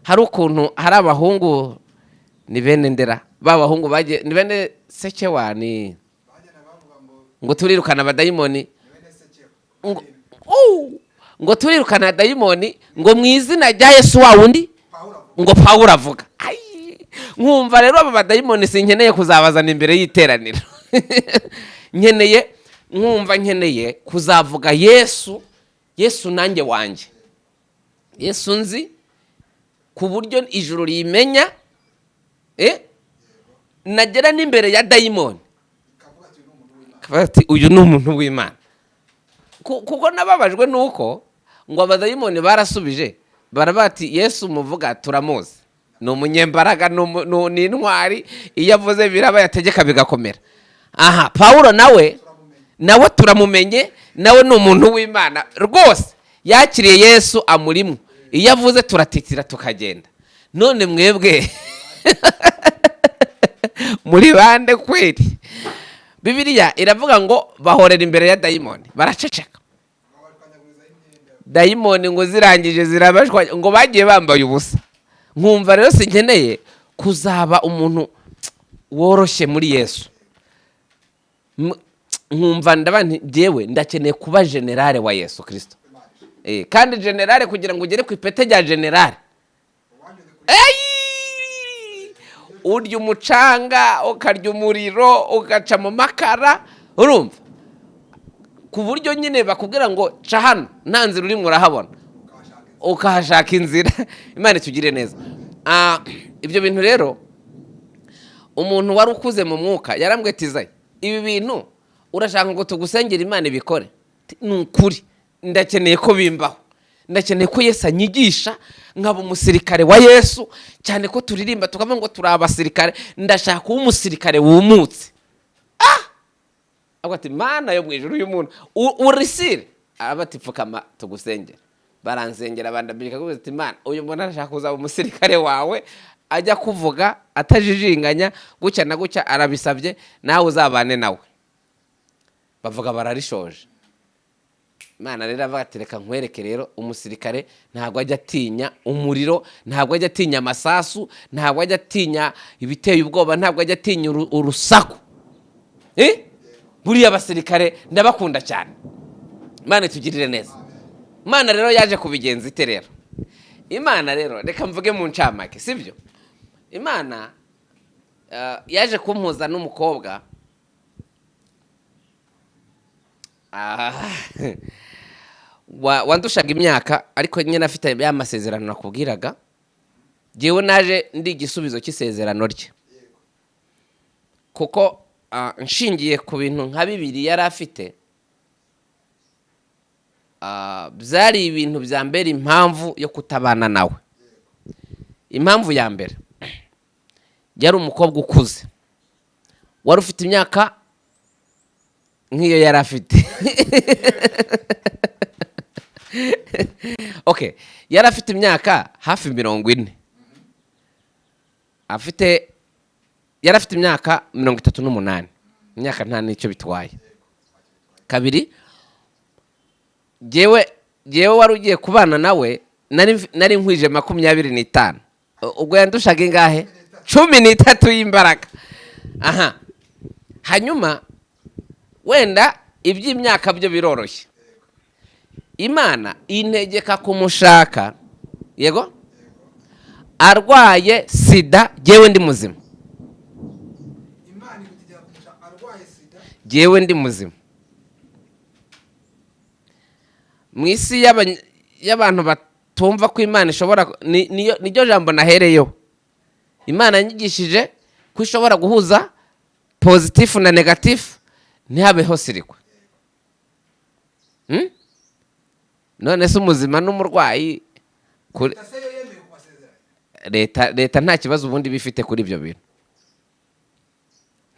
A: hari ukuntu hari abahungu, ni bene ndera ba bahungu bagiye, ni bene sekewa, ni ngo turirukana abadayimoni, ngo ngo turirukana dayimoni ngo mu izina rya Yesu wa wundi ngo Pawulo avuga. Ai, nkumva rero aba badayimoni sinkeneye kuzabazana imbere y'iteraniro. Nkeneye, nkumva nkeneye kuzavuga Yesu, Yesu nanjye wanjye, Yesu nzi, ku buryo ijuru rimenya, nagera n'imbere ya dayimoni kavuga ati: "Uyu ni umuntu w'Imana." Kuko nababajwe nuko ngo abadayimoni barasubije baravuga ati: "Yesu muvuga turamuzi, ni umunyembaraga, ni intwari, iyo avuze biraba, yategeka bigakomera. Aha Pawulo nawe turamumenye, nawe ni umuntu w'Imana rwose, yakiriye Yesu amurimo, iyo avuze turatitira tukagenda. None mwebwe muri bande kweri?" Bibiliya iravuga ngo bahorera imbere ya dayimoni baraceceka. Dayimoni ngo zirangije zirabashwa, ngo bagiye bambaye ubusa. Nkumva rero sinkeneye kuzaba umuntu woroshye muri Yesu. Nkumva ndaba nti jyewe ndakeneye kuba général wa Yesu Kirisito. Kandi général, kugira ngo ugere ku ipete rya général, Eyi! Urya umucanga, ukarya umuriro, ugaca mu makara, urumva, ku buryo nyine bakubwira ngo ca hano, nta nzira urimo urahabona, ukahashaka inzira. Imana itugire neza. Ibyo bintu rero, umuntu wari ukuze mu mwuka yarambwiye ati: "Izayi, ibi bintu urashaka ngo tugusengere Imana ibikore?" Ati: "Ni ukuri ndakeneye ko bimbaho, ndakeneye ko Yesu anyigisha nkaba umusirikare wa Yesu, cyane ko turirimba tukavuga ngo turi abasirikare. Ndashaka kuba umusirikare wumutse." Avuga ati: "Mana yo mu ijuru, uyu muntu urisire." Araba ati: "Pfukama tugusengere." Baransengera, bandambika, kuvuga ati: "Mana, uyu muntu arashaka kuzaba umusirikare wawe, ajya kuvuga atajijinganya gutya na gutya, arabisabye, nawe uzabane nawe." Bavuga bararishoje. Imana rero avuga ati: "Reka nkwereke rero, umusirikare ntabwo ajya atinya umuriro, ntabwo ajya atinya amasasu, ntabwo ajya atinya ibiteye ubwoba, ntabwo ajya atinya urusaku." Buriya abasirikare ndabakunda cyane. Imana itugirire neza. Imana rero yaje kubigenza ite rero? Imana rero, reka mvuge mu ncamake, sibyo? Imana yaje kumpuza n'umukobwa wandushaga imyaka, ariko nyine afite ya masezerano nakubwiraga. Jyewe naje ndi igisubizo cy'isezerano rye, kuko nshingiye ku bintu nka bibiri yari afite. Byari ibintu bya mbere, impamvu yo kutabana nawe, impamvu ya mbere, yari umukobwa ukuze wari ufite imyaka nk'iyo yari afite. Okay, yari afite imyaka hafi 40, afite, yari afite imyaka 38. Imyaka nta n'icyo bitwaye. Kabiri, jyewe wari ugiye kubana nawe nari nkwije 25. Ubwo yandushaga ingahe? 13 y'imbaraga. Aha hanyuma wenda iby'imyaka byo biroroshye. Imana integeka kumushaka, yego, arwaye sida, jyewe ndi muzima.
C: Imana igutegeka kumushaka arwaye sida?
A: Jyewe ndi muzima. Mu isi y'abantu batumva ko Imana ishobora, niryo jambo nahereyeho. Imana yanyigishije ko ishobora guhuza positif na négatif ntihabeho sirikwe. None se umuzima n'umurwayi
C: Leta se yo yemeye kubasezeranya?
A: Leta nta kibazo ubundi bifite kuri ibyo bintu.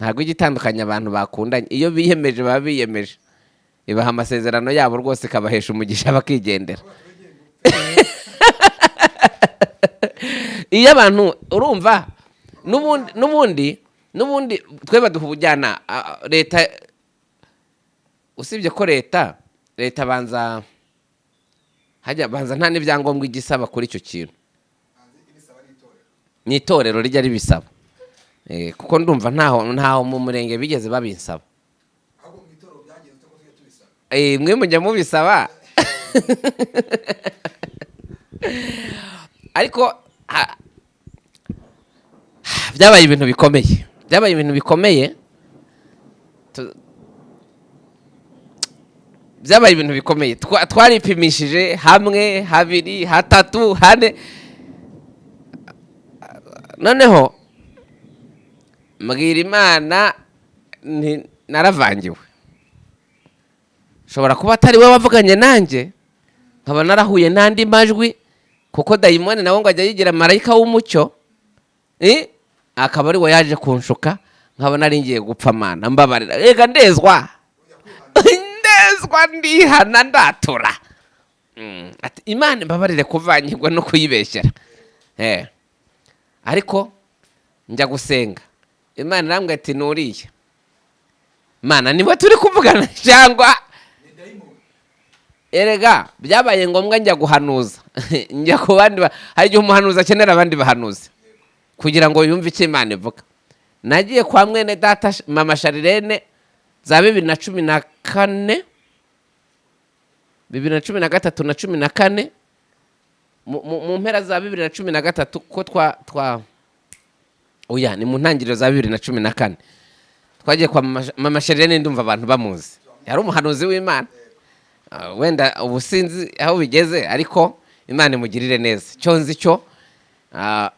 A: Ntabwo ijya itandukanya abantu bakundanye. Iyo biyemeje baba biyemeje, ibaha amasezerano yabo rwose, ikabahesha umugisha bakigendera. Iyo abantu, urumva, n'ubundi twe baduha ubujyana leta. Usibye ko leta banza hajya banza nta n'ibyangombwa ijya isaba kuri icyo kintu.
C: Ibisaba n'itorero.
A: Ni itorero rijya ribisaba. Kuko ndumva ntaho mu murenge bigeze babinsaba.
C: Ahubwo mu itorero byagenze uko tujya tubisaba.
A: Mwe mujya mubisaba, ariko byabaye ibintu bikomeye, byabaye ibintu bikomeye. Byabaye ibintu bikomeye. Twaripimishije hamwe, habiri, hatatu, hane. Noneho mbwira Imana nti naravangiwe, ushobora kuba atari we wavuganye nanjye, nkaba narahuye n'andi majwi, kuko dayimoni nawe ngo ajya yigira marayika w'umucyo, akaba ari we yaje kunshuka, nkaba nari ngiye gupfa. Mana, mbabarira. Reka ndezwa, ndezwa, ndihana, ndatura. Ati Imana imbabarire kuvangirwa no kuyibeshyera. Ariko njya gusenga, Imana irambwira ati nuriya. Mana, niwe turi kuvugana cyangwa?
C: Ni dayimoni.
A: Erega byabaye ngombwa njya guhanuza, njya ku bandi. Hari igihe umuhanuzi akenera abandi bahanuzi kugira ngo yumve icyo Imana ivuga. Nagiye kwa mwene data mama Sharirene za 2014, 2013 na 14, mu mpera za 2013, ko twa oya, ni mu ntangiriro za 2014 twagiye kwa mama Sharirene. Ndumva abantu bamuzi, yari umuhanuzi w'Imana. Wenda ubu sinzi aho bigeze, ariko Imana imugirire neza. Cyo nzi cyo,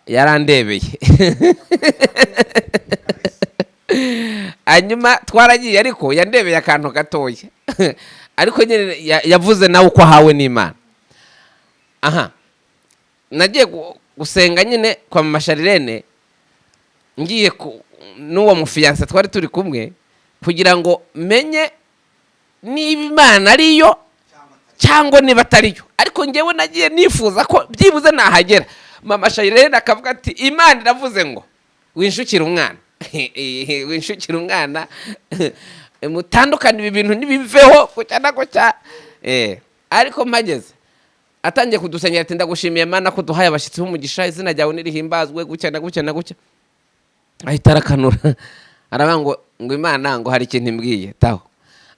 A: yarandebeye. Hanyuma twaragiye, ariko yandebeye akantu gatoya, ariko nyine yavuze nawe uko ahawe n'Imana. Aha nagiye gusenga nyine kwa mama Sharirene, ngiye n'uwo mufiancé twari turi kumwe, kugira ngo menye niba Imana ariyo cyangwa niba atariyo. Ariko ngewe nagiye nifuza ko byibuze nahagera mama Sharirene akavuga ati Imana iravuze ngo winshukire umwana, winshukire umwana, mutandukane, ibi bintu ntibiveho gutya na gutya. Ariko mpageze atangiye kudusengera ati ndagushimiye Mana ko duhaye abashyitsi b'umugisha, izina ryawe nirihimbazwe, gutya na gutya na gutya. Ahita arakanura, aravuga ngo Imana ngo hari ikintu imbwiye taho.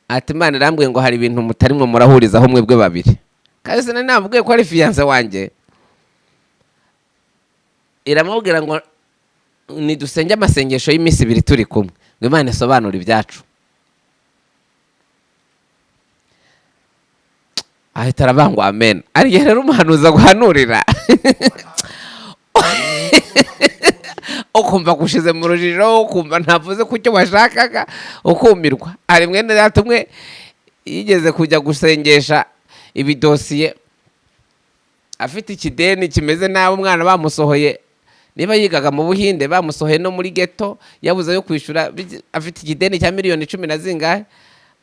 A: Ati Imana irambwiye ngo hari ibintu mutarimwo murahurizaho mwebwe babiri. Kandi sinari namubwiye ko ari fiancé wanjye. Iramubwira ngo nidusenge amasengesho y'iminsi 2 turi kumwe, ngo Imana isobanure ibyacu. Ahita aravuga ngo amen. Ariyo rero umuhanuzi aguhanurira ukumva gushize mu rujijo, ukumva ntavuze ku cyo washakaga, ukumirwa. Hari mwene data umwe yigeze kujya gusengesha. Ibidosiye afite ikideni kimeze nabi, umwana bamusohoye, niba yigaga mu Buhinde bamusohoye no muri ghetto, yabuze ayo kwishyura, afite ikideni cya miliyoni 10 na zingahe.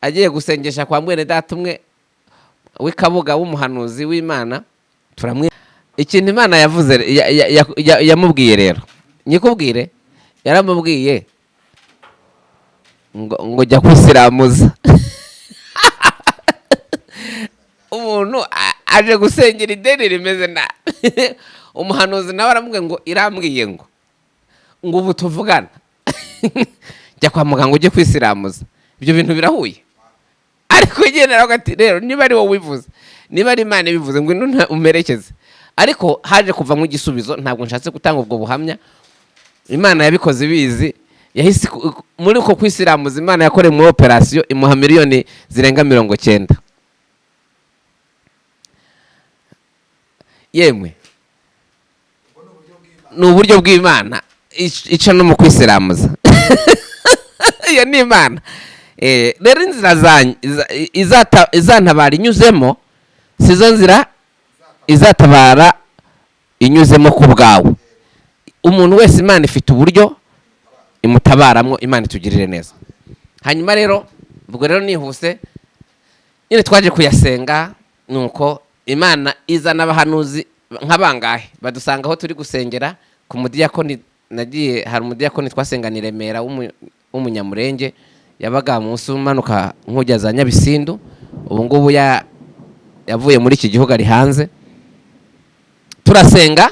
A: Agiye gusengesha kwa mwene data umwe w'Ikabuga w'umuhanuzi w'Imana, turamwe ikintu Imana yavuze yamubwiye rero nyikubwire, yaramubwiye ngo jya kwisiramuza. Umuntu aje gusengera ideni rimeze nabi, umuhanuzi nawe aramubwiye ngo irambwiye ngo ubu tuvugana jya kwa muganga ujye kwisiramuza. Ibyo bintu birahuye. Ariko nyine aravuga ati rero niba ari wowe ubivuze, niba ari Imana ibivuze, ngwino umperekeze. Ariko haje kuvamo igisubizo, ntabwo nshatse gutanga ubwo buhamya. Imana yabikoze ibizi, yahise muri uko kwisiramuza Imana yakoreye muri operasiyo imuha miliyoni zirenga 90. Yemwe ni uburyo bw'Imana ica no mu kwisiramuza. Iyo ni Imana. Rero inzira izantabara inyuzemo sizo nzira izatabara inyuzemo ku bwawe. Umuntu wese Imana ifite uburyo imutabaramwo, Imana itugirire neza. Hanyuma rero ubwo rero nihuse nyine twaje kuyasenga, nuko Imana izana abahanuzi nk'abangahe badusanga aho turi gusengera ku mudiyakoni. Nagiye hari umudiyakoni twasengana i Remera w'umunyamurenge, yabaga munsi umanuka nk'ujya za Nyabisindu, ubu ngubu yavuye muri iki gihugu ari hanze. Turasenga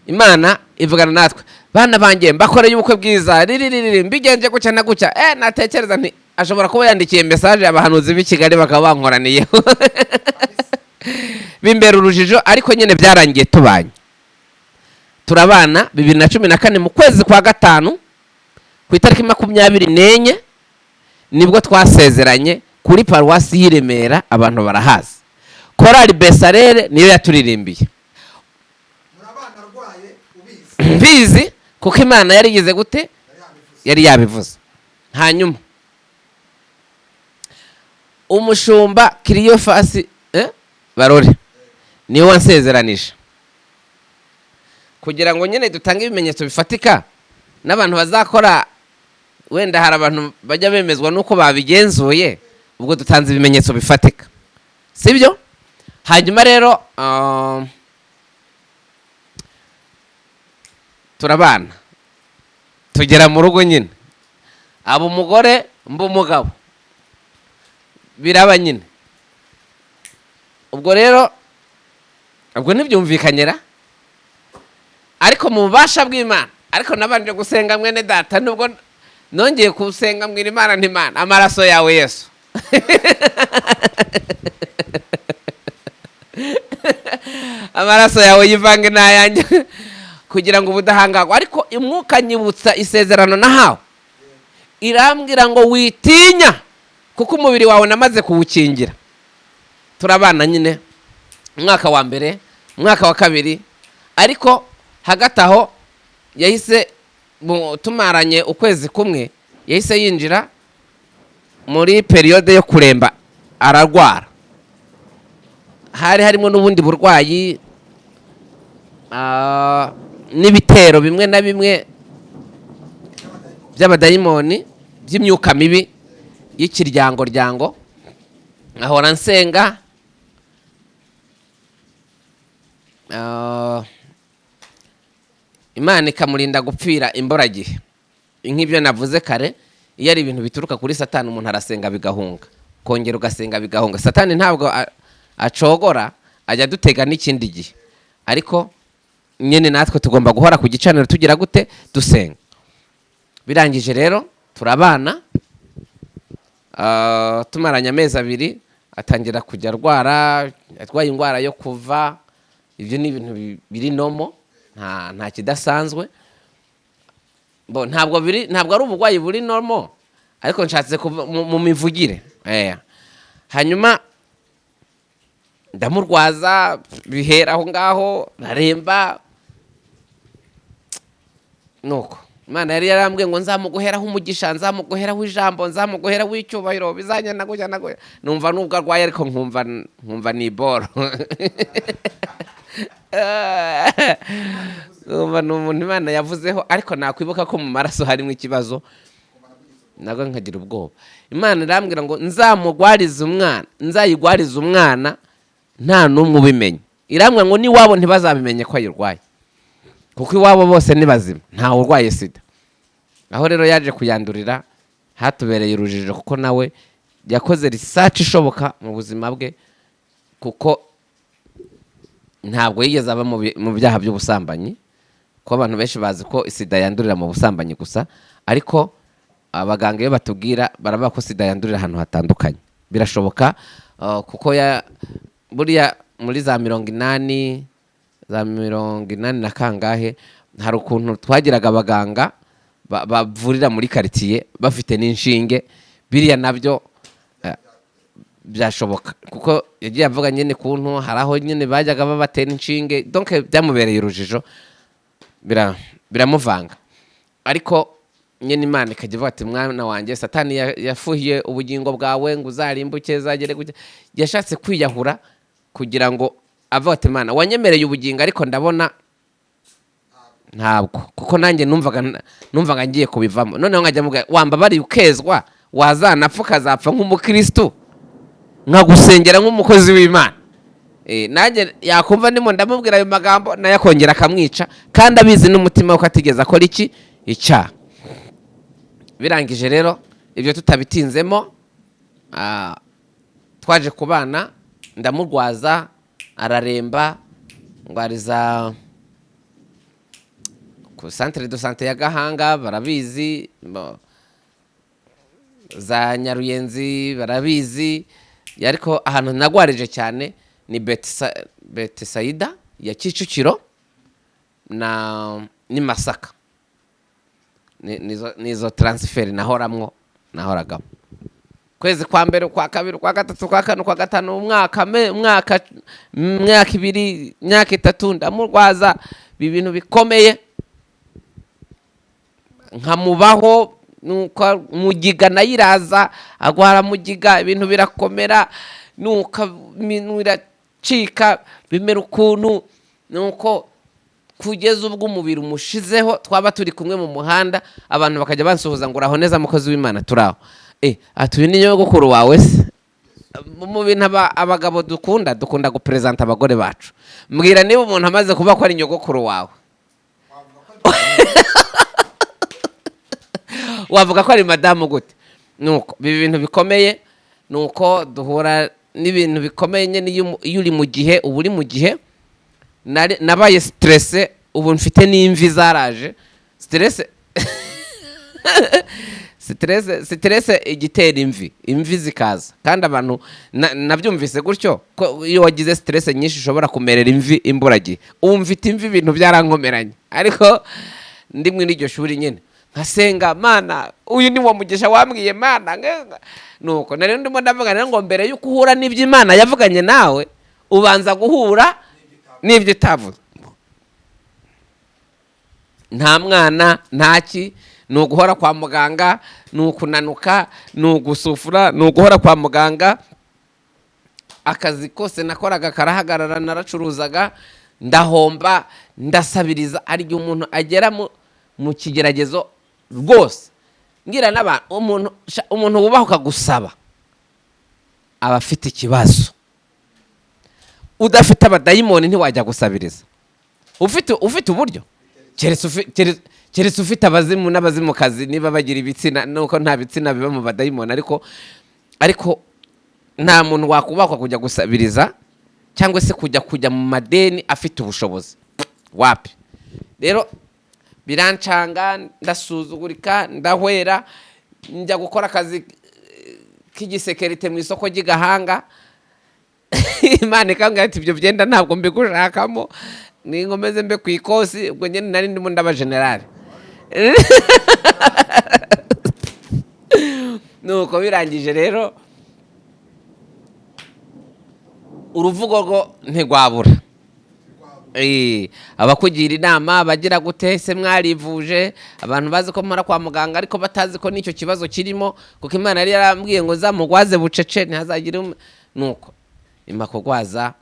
A: Imana ivugana natwe, bana banjye mbakoreye ubukwe bwiza riririri mbigenje gutya na gutya. Natekereza nti ashobora kuba yandikiye message abahanuzi b'i Kigali bakaba bankoraniyeho. Bimbera urujijo, ariko nyine byarangiye tubanye. Turabana 2014 mu kwezi kwa 5 ku itariki 24 nibwo twasezeranye kuri paruwasi y'i Remera, abantu barahazi. Korali Besarere niyo yaturirimbiye. Mbizi kuko Imana yarigeze gute, yari yabivuze. Hanyuma umushumba Kiriyofasi Barore niwe wansezeranije kugira ngo nyine dutange ibimenyetso bifatika n'abantu bazakora. Wenda hari abantu bajya bemezwa nuko babigenzuye, ubwo dutanze ibimenyetso bifatika, sibyo? Hanyuma rero turabana tugera mu rugo nyine, aba umugore mba umugabo, biraba nyine. Ubwo rero ubwo ntibyumvikanyira, ariko mu bubasha bw'Imana. Ariko nabanje gusenga mwene data, nubwo nongeye kusenga mbwira Imana nti Imana amaraso yawe Yesu. Amaraso yawe yivange n'ayanjye kugira ngo ubudahangarwa. Ariko umwuka nyibutsa isezerano nahawe, irambwira ngo witinya kuko umubiri wawe namaze kuwukingira. Turabana nyine umwaka wa mbere, umwaka wa kabiri, ariko hagati aho yahise tumaranye ukwezi kumwe, yahise yinjira muri periode yo kuremba, ararwara. Hari harimo n'ubundi burwayi, n'ibitero bimwe na bimwe by'abadayimoni by'imyuka mibi y'ikiryango-ryango. Ahora nsenga, Imana ikamurinda gupfira imboragihe. Nk'ibyo navuze kare, iyo ari ibintu bituruka kuri Satani umuntu arasenga bigahunga, kongera ugasenga bigahunga. Satani ntabwo acogora, ajya adutega n'ikindi gihe, ariko nyine natwe tugomba guhora ku gicaniro tugira gute, dusenga. Birangije rero turabana, tumaranye amezi 2, atangira kujya arwara, atwaye indwara yo kuva. Ibyo ni ibintu biri nomo, nta kidasanzwe. Bo ntabwo biri, ntabwo ari uburwayi buri normal, ariko nshatse mu mivugire. Hanyuma ndamurwaza bihera aho ngaho, aremba nuko. Imana yari yarambwiye ngo nzamuguheraho umugisha, nzamuguheraho ijambo, nzamuguheraho icyubahiro, bizanyana gutya na gutya. Numva nubwo arwaye ariko nkumva ni boro. Numva ni umuntu Imana yavuzeho, ariko nakwibuka ko mu maraso harimo ikibazo nabwo nkagira ubwoba. Imana irambwira ngo nzamugwarize umwana, nzayigwarize umwana nta n'umwe ubimenye. Irambwira ngo n'iwabo ntibazabimenye ko ayirwaye, kuko iwabo bose ni bazima, ntawe urwaye sida. Aho rero yaje kuyandurira hatubereye urujijo, kuko nawe yakoze research ishoboka mu buzima bwe, kuko ntabwo yigeze aba mu byaha by'ubusambanyi, kuko abantu benshi bazi ko sida yandurira mu busambanyi gusa, ariko abaganga iyo batubwira baravuga ko sida yandurira ahantu hatandukanye. Birashoboka, kuko buriya muri za 80, za 80 na kangahe, hari ukuntu twagiraga abaganga bavurira muri quartier bafite n'inshinge. Biriya nabyo byashoboka, kuko yagiye avuga nyine kuntu hari aho nyine bajyaga babatera inshinge, donc byamubereye urujijo, biramuvanga. Ariko nyine Imana ikajya ivuga ati mwana wanjye, Satani yafuhiye ubugingo bwawe ngo uzarimbuke, uzagere gutya. Yashatse kwiyahura kugira ngo avuge ati Imana wanyemereye ubugingo, ariko ndabona ntabwo, kuko nanjye numvaga ngiye kubivamo. Noneho nkajya mubwira, wambabariye ukezwa, wazanapfa ukazapfa nk'umukristu, nkagusengera nk'umukozi w'Imana. Nanjye yakumva ndimo ndamubwira ayo magambo, nayo akongera akamwica, kandi abizi n'umutima we ko atigeze akora iki icyaha. Birangije rero ibyo tutabitinzemo, twaje kubana, ndamurwaza araremba, ndwariza ku centre de santé ya Gahanga barabizi, za Nyaruyenzi barabizi, ariko ahantu nagwarije cyane ni Betesayida ya Kicukiro na ni Masaka. Nizo transfert nahoramwo, nahoragamo kwezi kwa mbere, kwa kabiri, kwa gatatu, kwa kane, kwa gatanu, umwaka, umwaka, myaka 2, myaka 3, ndamurwaza ibintu bikomeye, nkamubaho nuko mugiga nayiraza agwara mugiga, ibintu birakomera, nuko iminwa iracika, bimera ukuntu, nuko kugeza ubwo umubiri umushizeho, twaba turi kumwe mu muhanda, abantu bakajya bansuhuza ngo uraho neza mukozi w'Imana, turaho. Ati uyu ni nyogokuru wawe se? Mu bintu abagabo dukunda gupresenta abagore bacu. Mbwira niba umuntu amaze kuba ko ari nyogokuru wawe, wavuga ko ari madamu gute? Nuko biba ibintu bikomeye, nuko duhura n'ibintu bikomeye nyine. Iyo uri mu gihe, uba uri mu gihe. Nabaye stress, ubu mfite n'imvi zaraje. Stress, stress, stress igitera imvi, imvi zikaza. Kandi abantu nabyumvise gutyo ko iyo wagize stress nyinshi ushobora kumerera imvi imburagihe. Ubu mfite imvi, ibintu byarankomeranye, ariko ndi muri iryo shuri nyine nkasenga Mana, uyu ni wo mugisha wambwiye Mana. Nuko nari ndimo ndavuga rero ngo mbere y'uko uhura n'ibyo Imana yavuganye nawe, ubanza guhura n'ibyo itavuze. Nta mwana, ntaki, ni uguhora kwa muganga, ni ukunanuka, ni ugusufura, ni uguhora kwa muganga. Akazi kose nakoraga karahagarara, naracuruzaga ndahomba, ndasabiriza. Hari igihe umuntu agera mu kigeragezo rwose. Ngira n'abantu, umuntu wubahuka gusaba aba afite ikibazo. Udafite abadayimoni ntiwajya gusabiriza. Ufite uburyo, keretse ufite abazimu n'abazimukazi, niba bagira ibitsina, nuko nta bitsina biba mu badayimoni, ariko nta muntu wakubakwa kujya gusabiriza cyangwa se kujya mu madeni afite ubushobozi. Wapi rero birancanga, ndasuzugurika, ndahwera, njya gukora akazi k'igisekirite mu isoko ry'Igahanga. Imana ikambwira ati ibyo byenda ntabwo mbigushakamo, ninkomeze mbe ku ikosi. Ubwo nyine nari ndimo ndaba generale. Nuko birangije rero uruvugo rwo ntigwabura. Abakugira inama bagira gute se? Mwarivuje? Abantu bazi ko mpora kwa muganga, ariko batazi ko n'icyo kibazo kirimo, kuko Imana yari yarambwiye ngo zamugwaze bucece, ntihazagire nuko impa kugwaza.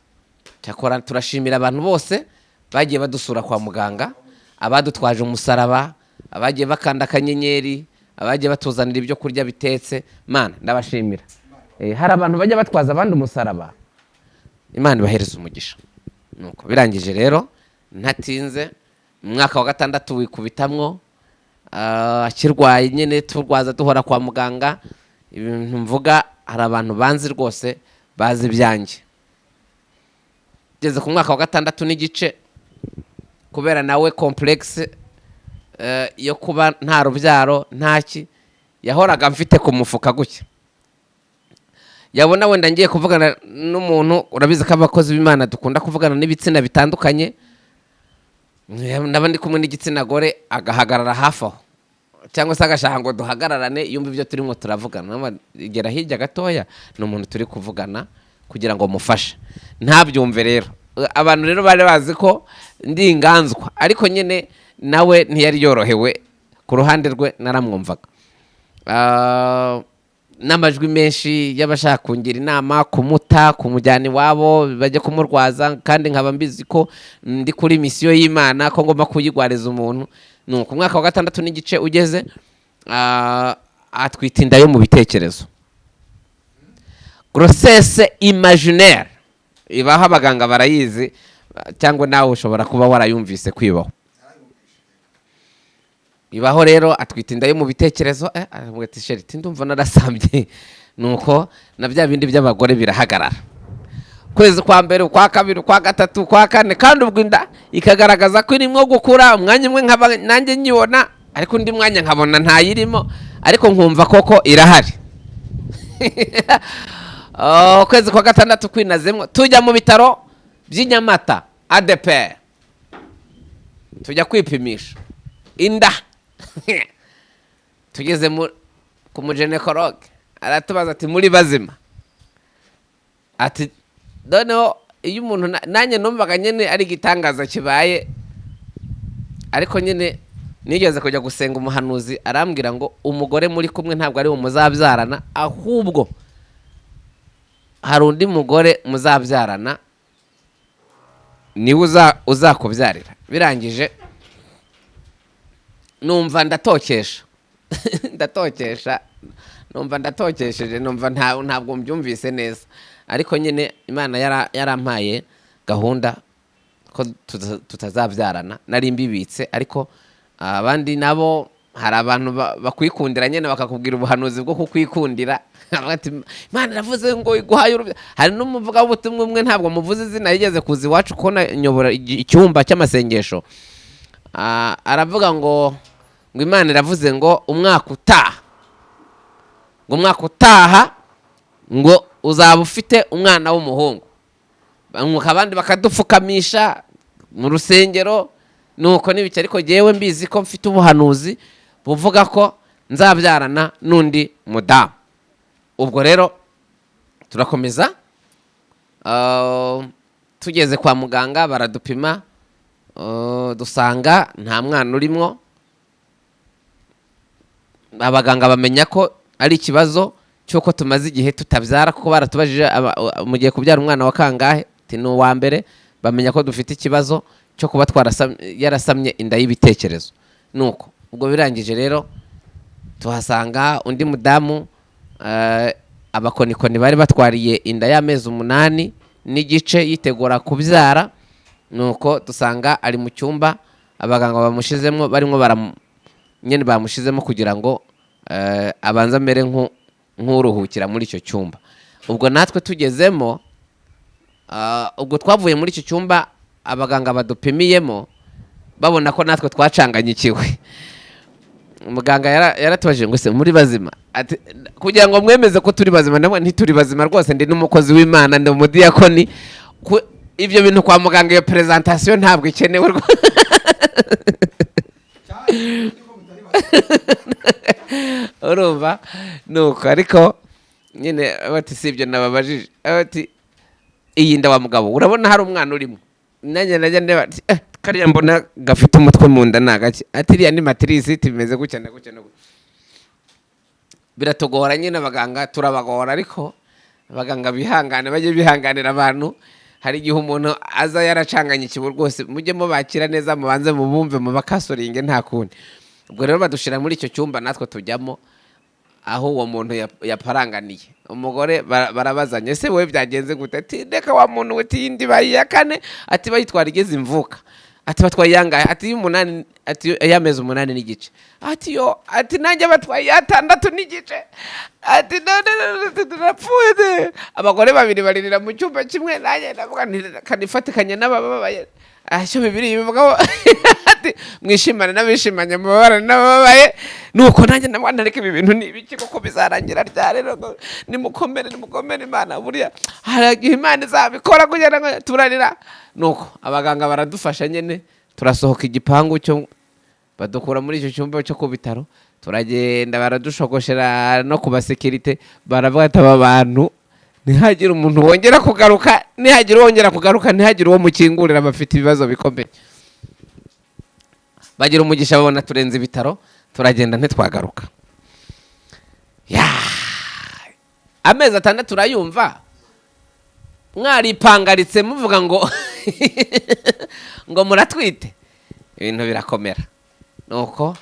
A: Cyakora turashimira abantu bose bagiye badusura kwa muganga, abadutwaje umusaraba, abagiye bakanda akanyenyeri, abagiye batuzanira ibyo kurya bitetse. Mana, ndabashimira. Hari abantu bajya batwaza abandi umusaraba, Imana ibahereza umugisha. Nuko birangije rero, ntatinze, mu mwaka wa gatandatu wikubitamwo akirwaye nyine, turwaza, duhora kwa muganga. Ibintu mvuga, hari abantu banzi rwose, bazi ibyanjye. Ngeze ku mwaka wa gatandatu n'igice, kubera nawe complexe yo kuba nta rubyaro, ntaki, yahoraga mfite ku mufuka gutya. Yabona wenda ngiye kuvugana n'umuntu, urabizi ko abakozi b'Imana dukunda kuvugana n'ibitsina bitandukanye, naba ndi kumwe n'igitsina gore agahagarara hafi aho, cyangwa se agashaka ngo duhagararane, yumva ibyo turimo turavugana. Gera hirya gatoya, ni umuntu turi kuvugana kugira ngo mufashe, ntabyumve. Rero abantu rero bari bazi ko ndi inganzwa, ariko nyine nawe ntiyari yorohewe ku ruhande rwe, naramwumvaga. N'amajwi menshi y'abashaka kungira inama kumuta, kumujyana iwabo bajye kumurwaza, kandi nkaba mbizi ko ndi kuri misiyo y'Imana, ko ngomba kuyigwariza umuntu. Ni uku, mwaka wa gatandatu n'igice ugeze, atwita inda yo mu bitekerezo, grossesse imaginaire. Ibaho, abaganga barayizi, cyangwa nawe ushobora kuba warayumvise kwibaho. Ibaho. Rero atwita inda yo mu bitekerezo. Aravuga ati: "Chéri, ndumva narasambye." Nuko na bya bindi by'abagore birahagarara. Ukwezi kwa mbere, ukwa kabiri, ukwa gatatu, ukwa kane, kandi ubwo inda ikagaragaza ko irimo gukura. Umwanya umwe nkaba nanjye nyibona, ariko undi mwanya nkabona ntayirimo, ariko nkumva koko irahari. Ukwezi kwa gatandatu kwinazemo, tujya mu bitaro by'i Nyamata, ADEPR, tujya kwipimisha inda. Tugeze ku mugynécologue, aratubaza ati: "Muri bazima?" Ati noneho iyo umuntu nanjye numvaga nyine ari igitangaza kibaye, ariko nyine nigeze kujya gusenga, umuhanuzi arambwira ngo umugore muri kumwe ntabwo ari muzabyarana, ahubwo hari undi mugore muzabyarana, niwe uzakubyarira. Birangije numva ndatokesha, ndatokesha, numva ndatokesheje, numva ntabwo mbyumvise neza. Ariko nyine Imana yarampaye gahunda ko tutazabyarana, nari mbibitse. Ariko abandi nabo, hari abantu bakwikundira nyine, bakakubwira ubuhanuzi bwo kukwikundira. Baravuga ati: "Imana iravuze ngo iguhaye urubyaro." Hari n'umuvugabutumwa umwe, ntabwo muvuze izina, yigeze kuza iwacu kubona nyobora icyumba cy'amasengesho. Aravuga ngo Imana iravuze ngo umwaka utaha, ngo umwaka utaha ngo uzaba ufite umwana w'umuhungu. Nuko abandi bakadupfukamisha mu rusengero, nuko n'ibiki. Ariko jyewe mbizi ko mfite ubuhanuzi buvuga ko nzabyarana n'undi mudamu. Ubwo rero turakomeza. Tugeze kwa muganga baradupima, dusanga nta mwana urimo. Abaganga bamenya ko ari ikibazo cy'uko tumaze igihe tutabyara, kuko baratubajije: "Mugiye kubyara umwana wa kangahe?" Ati: "Ni uwa mbere." Bamenya ko dufite ikibazo cyo kuba yarasamye inda y'ibitekerezo. Nuko ubwo birangije rero, tuhasanga undi mudamu, abakonikoni bari batwariye inda y'amezi 8 n'igice, yitegura kubyara. Nuko dusanga ari mu cyumba abaganga bamushizemo, barimo nyine bamushizemo kugira ngo abanze amere nk'uruhukira muri icyo cyumba. Ubwo natwe tugezemo, ubwo twavuye muri icyo cyumba abaganga badupimiyemo, babona ko natwe twacanganyikiwe. Muganga yaratubajije ngo: "Se muri bazima?" Ati kugira ngo mwemeze ko turi bazima. Namwe ntituri bazima rwose, ndi n'umukozi w'Imana, ndi umudiyakoni. Ibyo bintu kwa muganga, iyo présentation ntabwo ikenewe rwose.
C: Cyane ko mutari bazima.
A: Urumva, nuko ariko nyine bati: "Si ibyo nababajije." Bati: "Iyi nda wa mugabo, urabona hari umwana urimo?" Nanjye najya ndeba ati: "Eh, kariya mbona gafite umutwe mu nda ni agake?" Ati: "Iriya ni matrice, bimeze gutya na gutya na gutya." Biratugora nyine, abaganga turabagora, ariko abaganga bihangane, bajye bihanganira abantu. Hari igihe umuntu aza yaracanganye ikibu rwose, mujye mubakira neza, mubanze mubumve, mubacounselinge, nta kundi. Ubwo rero badushyira muri icyo cyumba, natwe tujyamo aho uwo muntu yaparanganiye umugore. Barabazanya: "Ese wowe byagenze gute?" Ati: "Reka wa muntu we." Ati: "Iyindi bayi iya kane." Ati: "Bayitwara igeze imvuka." Ati: "Batwaye iyangahe?" Ati: "Iy'umunani." Ati: "Iy'amezi 8 n'igice." Ati: "Yo." Ati: "Nanjye batwaye iy'atandatu n'igice." Ati: "None turapfuye de." Abagore babiri baririra mu cyumba kimwe. Nanjye ndavuga nti: "Kanifatikanye n'abababaye." Icyo Bibiri bivugaho ati: "Mwishimane n'abishimanye, mubabarane n'abababaye." Nuko nanjye ndavuga nti: "Ariko ibi bintu ni ibiki koko? Bizarangira ryari rero? Nimukomere, nimukomere, Imana buriya hari igihe Imana izabikora." Kugira ngo turarira, nuko abaganga baradufasha nyine, turasohoka igipangu cyo badukura muri icyo cyumba cyo ku bitaro, turagenda, baradushogoshera no ku basécurité, baravuga ati: "Aba bantu ntihagire umuntu wongera kugaruka, ntihagire uwongera kugaruka, ntihagire uwo mukingurira, bafite ibibazo bikomeye." Bagira umugisha babona turenze ibitaro, turagenda, ntitwagaruka. Ya amezi 6 urayumva mwaripangaritse, muvuga ngo muratwite, ibintu birakomera. Nuko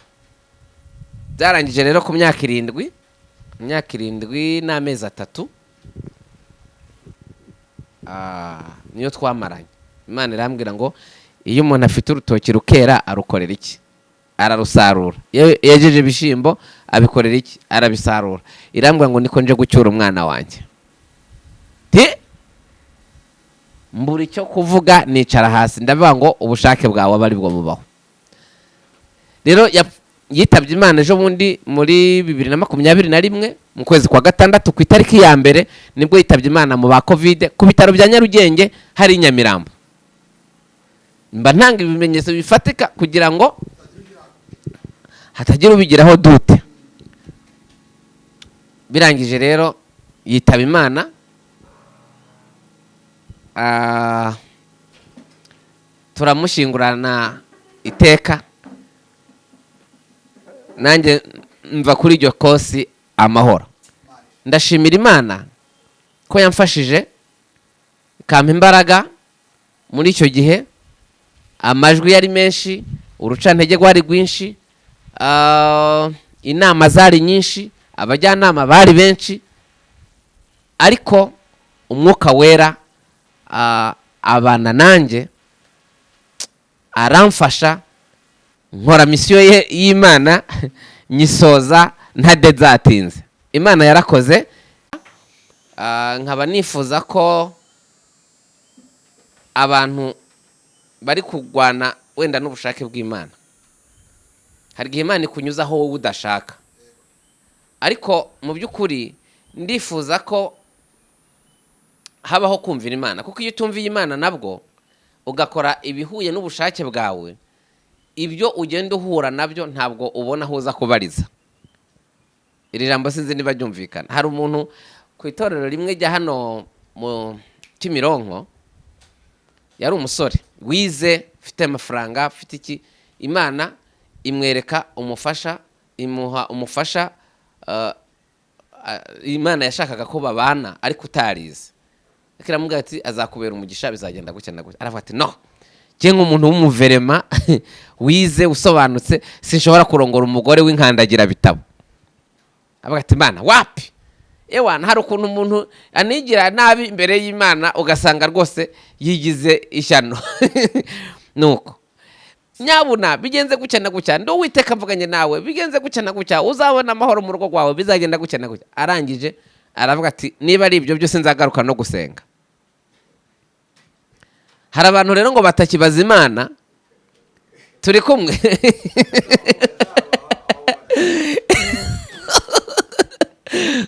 A: byarangije rero ku myaka 7, imyaka 7 n'amezi 3 niyo twamaranye. Imana irambwira ngo iyo umuntu afite urutoki rukera arukorera iki? Ararusarura. Iyo yejeje ibishyimbo abikorera iki? Arabisarura. Irambwira ngo niko nje gucyura umwana wanjye. Ti mbura icyo kuvuga, nicara hasi, ndavuga ngo ubushake bwawe abe aribwo bubaho. Rero yitabye Imana ejo bundi muri 2021, mu kwezi kwa gatandatu, ku itariki ya 1, nibwo yitabye Imana mu ba Covid ku bitaro bya Nyarugenge hari i Nyamirambo. Mba ntanga ibimenyetso bifatika kugira ngo hatagira ubigiraho doute. Birangije rero yitaba Imana. Turamushyingurana iteka, nanjye mva kuri iryo kosi amahoro. Ndashimira Imana ko yamfashije, ikampa imbaraga muri icyo gihe. Amajwi yari menshi, urucantege rwari rwinshi, inama zari nyinshi, abajyanama bari benshi, ariko Umwuka Wera abana nanjye, aramfasha, nkora mission ye y'Imana, nyisoza ntadezatinze. Imana yarakoze. Nkaba nifuza ko abantu bari kurwana wenda n'ubushake bw'Imana, hari igihe Imana ikunyuzaho wowe udashaka, ariko mu by'ukuri ndifuza ko habaho kumvira Imana, kuko iyo utumviye Imana nabwo ugakora ibihuye n'ubushake bwawe, ibyo ugenda uhura nabyo ntabwo ubona aho uza kubariza. Iri jambo sinzi niba ryumvikana. Hari umuntu ku itorero rimwe rya hano mu Kimironko, yari umusore wize, ufite amafaranga, ufite iki. Imana imwereka umufasha, imuha umufasha. Imana yashakaga ko babana ariko utarize. Ariko iramubwira ati: "Azakubera umugisha, bizagenda gutya na gutya." Aravuga ati: "No, njye nk'umuntu w'umuverema wize usobanutse sinshobora kurongora umugore w'inkandagira bitabo." Avuga ati: "Imana wapi." Ewana, hari ukuntu umuntu anigira nabi imbere y'Imana, ugasanga rwose yigize ishyano. Nuko nyabuna bigenze gutya na gutya, ndi Uwiteka mvuganye nawe, bigenze gutya na gutya, uzabona amahoro mu rugo rwawe, bizagenda gutya na gutya. Arangije aravuga ati: "Niba ari ibyo byose, nzagaruka no gusenga." Hari abantu rero ngo batakibaza Imana. Turi kumwe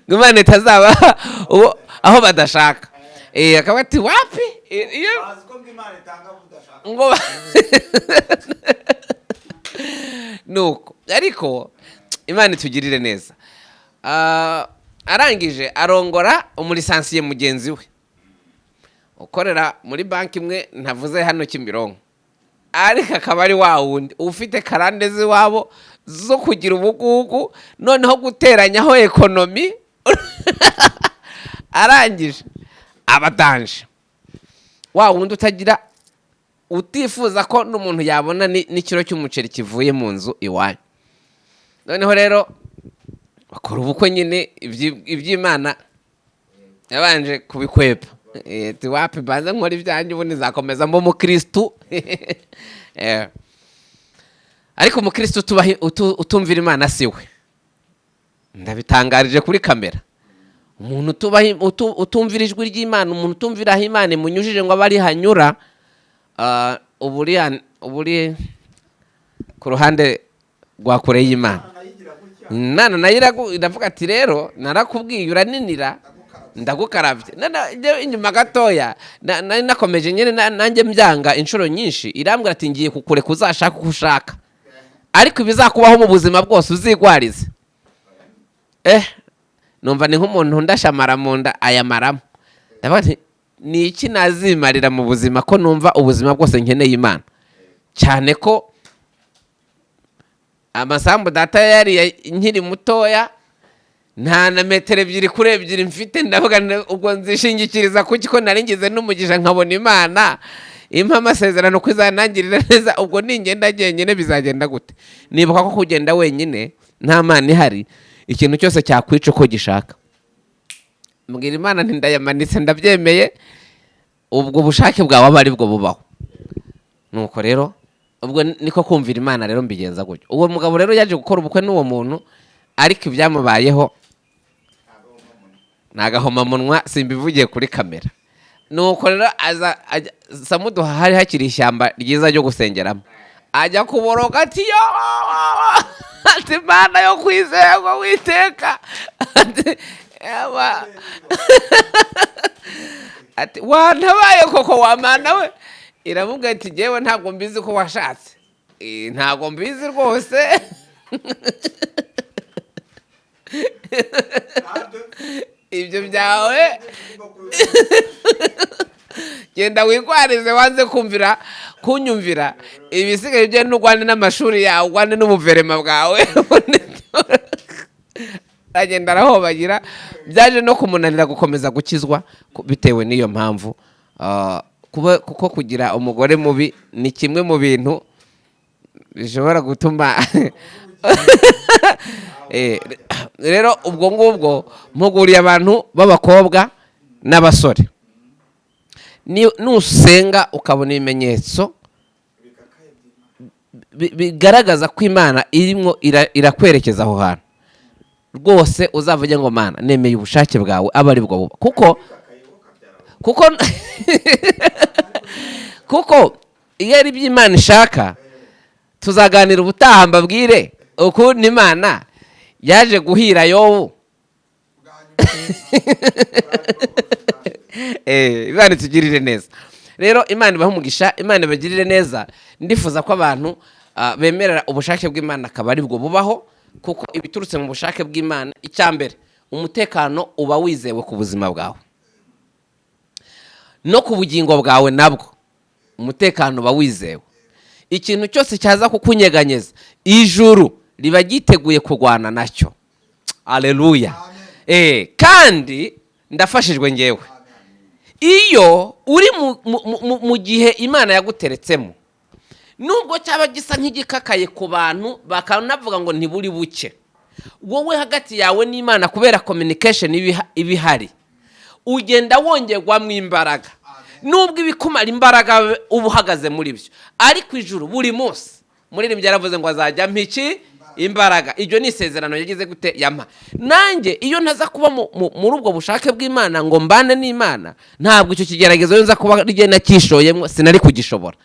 A: ngo Imana itazaba aho badashaka. Akaba ati: "Wapi." Iyo
D: Bazi ko ngo Imana itanga budashaka.
A: Ngo nuko ariko Imana itugirire neza. Arangije arongora umulicencié mugenzi we. Ukorera muri banki imwe ntavuze hano Kimironko, ariko akaba ari wa wundi ufite karande z'iwabo zo kugira ubugugu, noneho guteranyaho economy, arangije abadanje, wa wundi utagira, utifuza ko n'umuntu yabona n'ikiro cy'umuceri kivuye mu nzu iwanyu. Noneho rero bakora ubukwe nyine, iby'Imana yabanje kubikwepa. Ati wapi, mbanze nkora ibyanjye, ubundi nzakomeza mba umukirisitu. Ariko umukirisitu utumvira Imana si we. Ndabitangarije kuri kamera, umuntu utumvira ijwi ry'Imana, umuntu utumvira aho Imana imunyujije ngo abe ari hanyura, uba uri ku ruhande rwa kure y'Imana. Imana nayo iravuga ati: "Rero narakubwiye uraninira, ndagukarabye." Njyewe inyuma gatoya nari nakomeje nyine nanjye mbyanga inshuro nyinshi. Irambwira ati: "Ngiye kukureka uzashaka uko ushaka, ariko ibizakubaho mu buzima bwose uzigwarize." Numva ni nk'umuntu ndashamara mu nda ayamaramo. Ndavuga nti: "Ni iki nazimarira mu buzima, ko numva ubuzima bwose nkeneye Imana cyane, ko amasambu data yariye nkiri mutoya nta na metero 2 kuri 2 mfite?" Ndavuga nti: "Ubwo nzishingikiriza kuki, ko nari ngize n'umugisha nkabona Imana impa amasezerano ko izanangirira neza? Ubwo ningenda jyenyine bizagenda gute?" Nibuka ko kugenda wenyine nta Mana ihari, ikintu cyose cyakwica uko gishaka. Mbwira Imana nti: "Ndayamanitse, ndabyemeye, ubwo bushake bwawe aba aribwo bubaho." Nuko rero ubwo niko kumvira Imana rero, mbigenza gutyo. Uwo mugabo rero yaje gukora ubukwe n'uwo muntu, ariko ibyamubayeho ni agahomamunwa, simbivugiye kuri kamera. Nuko rero aza Samuduha, hari hakiri ishyamba ryiza ryo gusengeramo, ajya kuboroga ati: "Yo," ati: "Imana yo kwizerwa witeka," ati: "Yaba," ati: "Wantabaye koko wamana we." Iramubwira ati: "Jyewe ntabwo mbizi ko washatse. Ntabwo mbizi rwose. Ibyo byawe genda wigwarize, wanze kumvira, kunyumvira. Ibisigaye ugende urwane n'amashuri yawe, urwane n'ubuverema bwawe." Aragenda arahobagira. Byaje no kumunanira gukomeza gukizwa bitewe n'iyo mpamvu. Kuba kuko kugira umugore mubi ni kimwe mu bintu bishobora gutuma. Rero ubwo ngubwo mpuguriye abantu b'abakobwa n'abasore. Nusenga ukabona ibimenyetso bigaragaza ko Imana irimo irakwerekeza aho hantu rwose, uzavuge ngo: "Mana, nemeye ubushake bwawe abe ari bwo buba." Kuko iyo ari ibyo Imana ishaka, tuzaganira ubutaha mbabwire ukuntu Imana yaje guhira Yobu. Imana itugirire neza rero, Imana ibahe umugisha, Imana ibagirire neza. Ndifuza ko abantu bemerera ubushake bw'Imana akaba aribwo bubaho, kuko ibiturutse mu bushake bw'Imana, icya mbere, umutekano uba wizewe ku buzima bwawe no ku bugingo bwawe, nabwo umutekano uba wizewe. Ikintu cyose cyaza kukunyeganyeza, ijuru riba ryiteguye kurwana nacyo. Aleluya! Kandi ndafashijwe ngewe. Iyo uri mu gihe Imana yaguteretsemo, nubwo cyaba gisa nk'igikakaye ku bantu, bakanavuga ngo ntiburi buke, wowe hagati yawe n'Imana, kubera communication iba ihari, ugenda wongerwamo imbaraga. Nubwo ibikumara imbaraga uba uhagaze muri byo, ariko ijuru buri munsi, muririmbyi yaravuze ngo azajya ampa iki? Imbaraga. Iryo ni isezerano yagize gute? Yampa. Nanjye iyo ntaza kuba muri ubwo bushake bw'Imana ngo mbane n'Imana, ntabwo icyo kigeragezo iyo nza kuba rigenda cyishoyemo sinari kugishobora.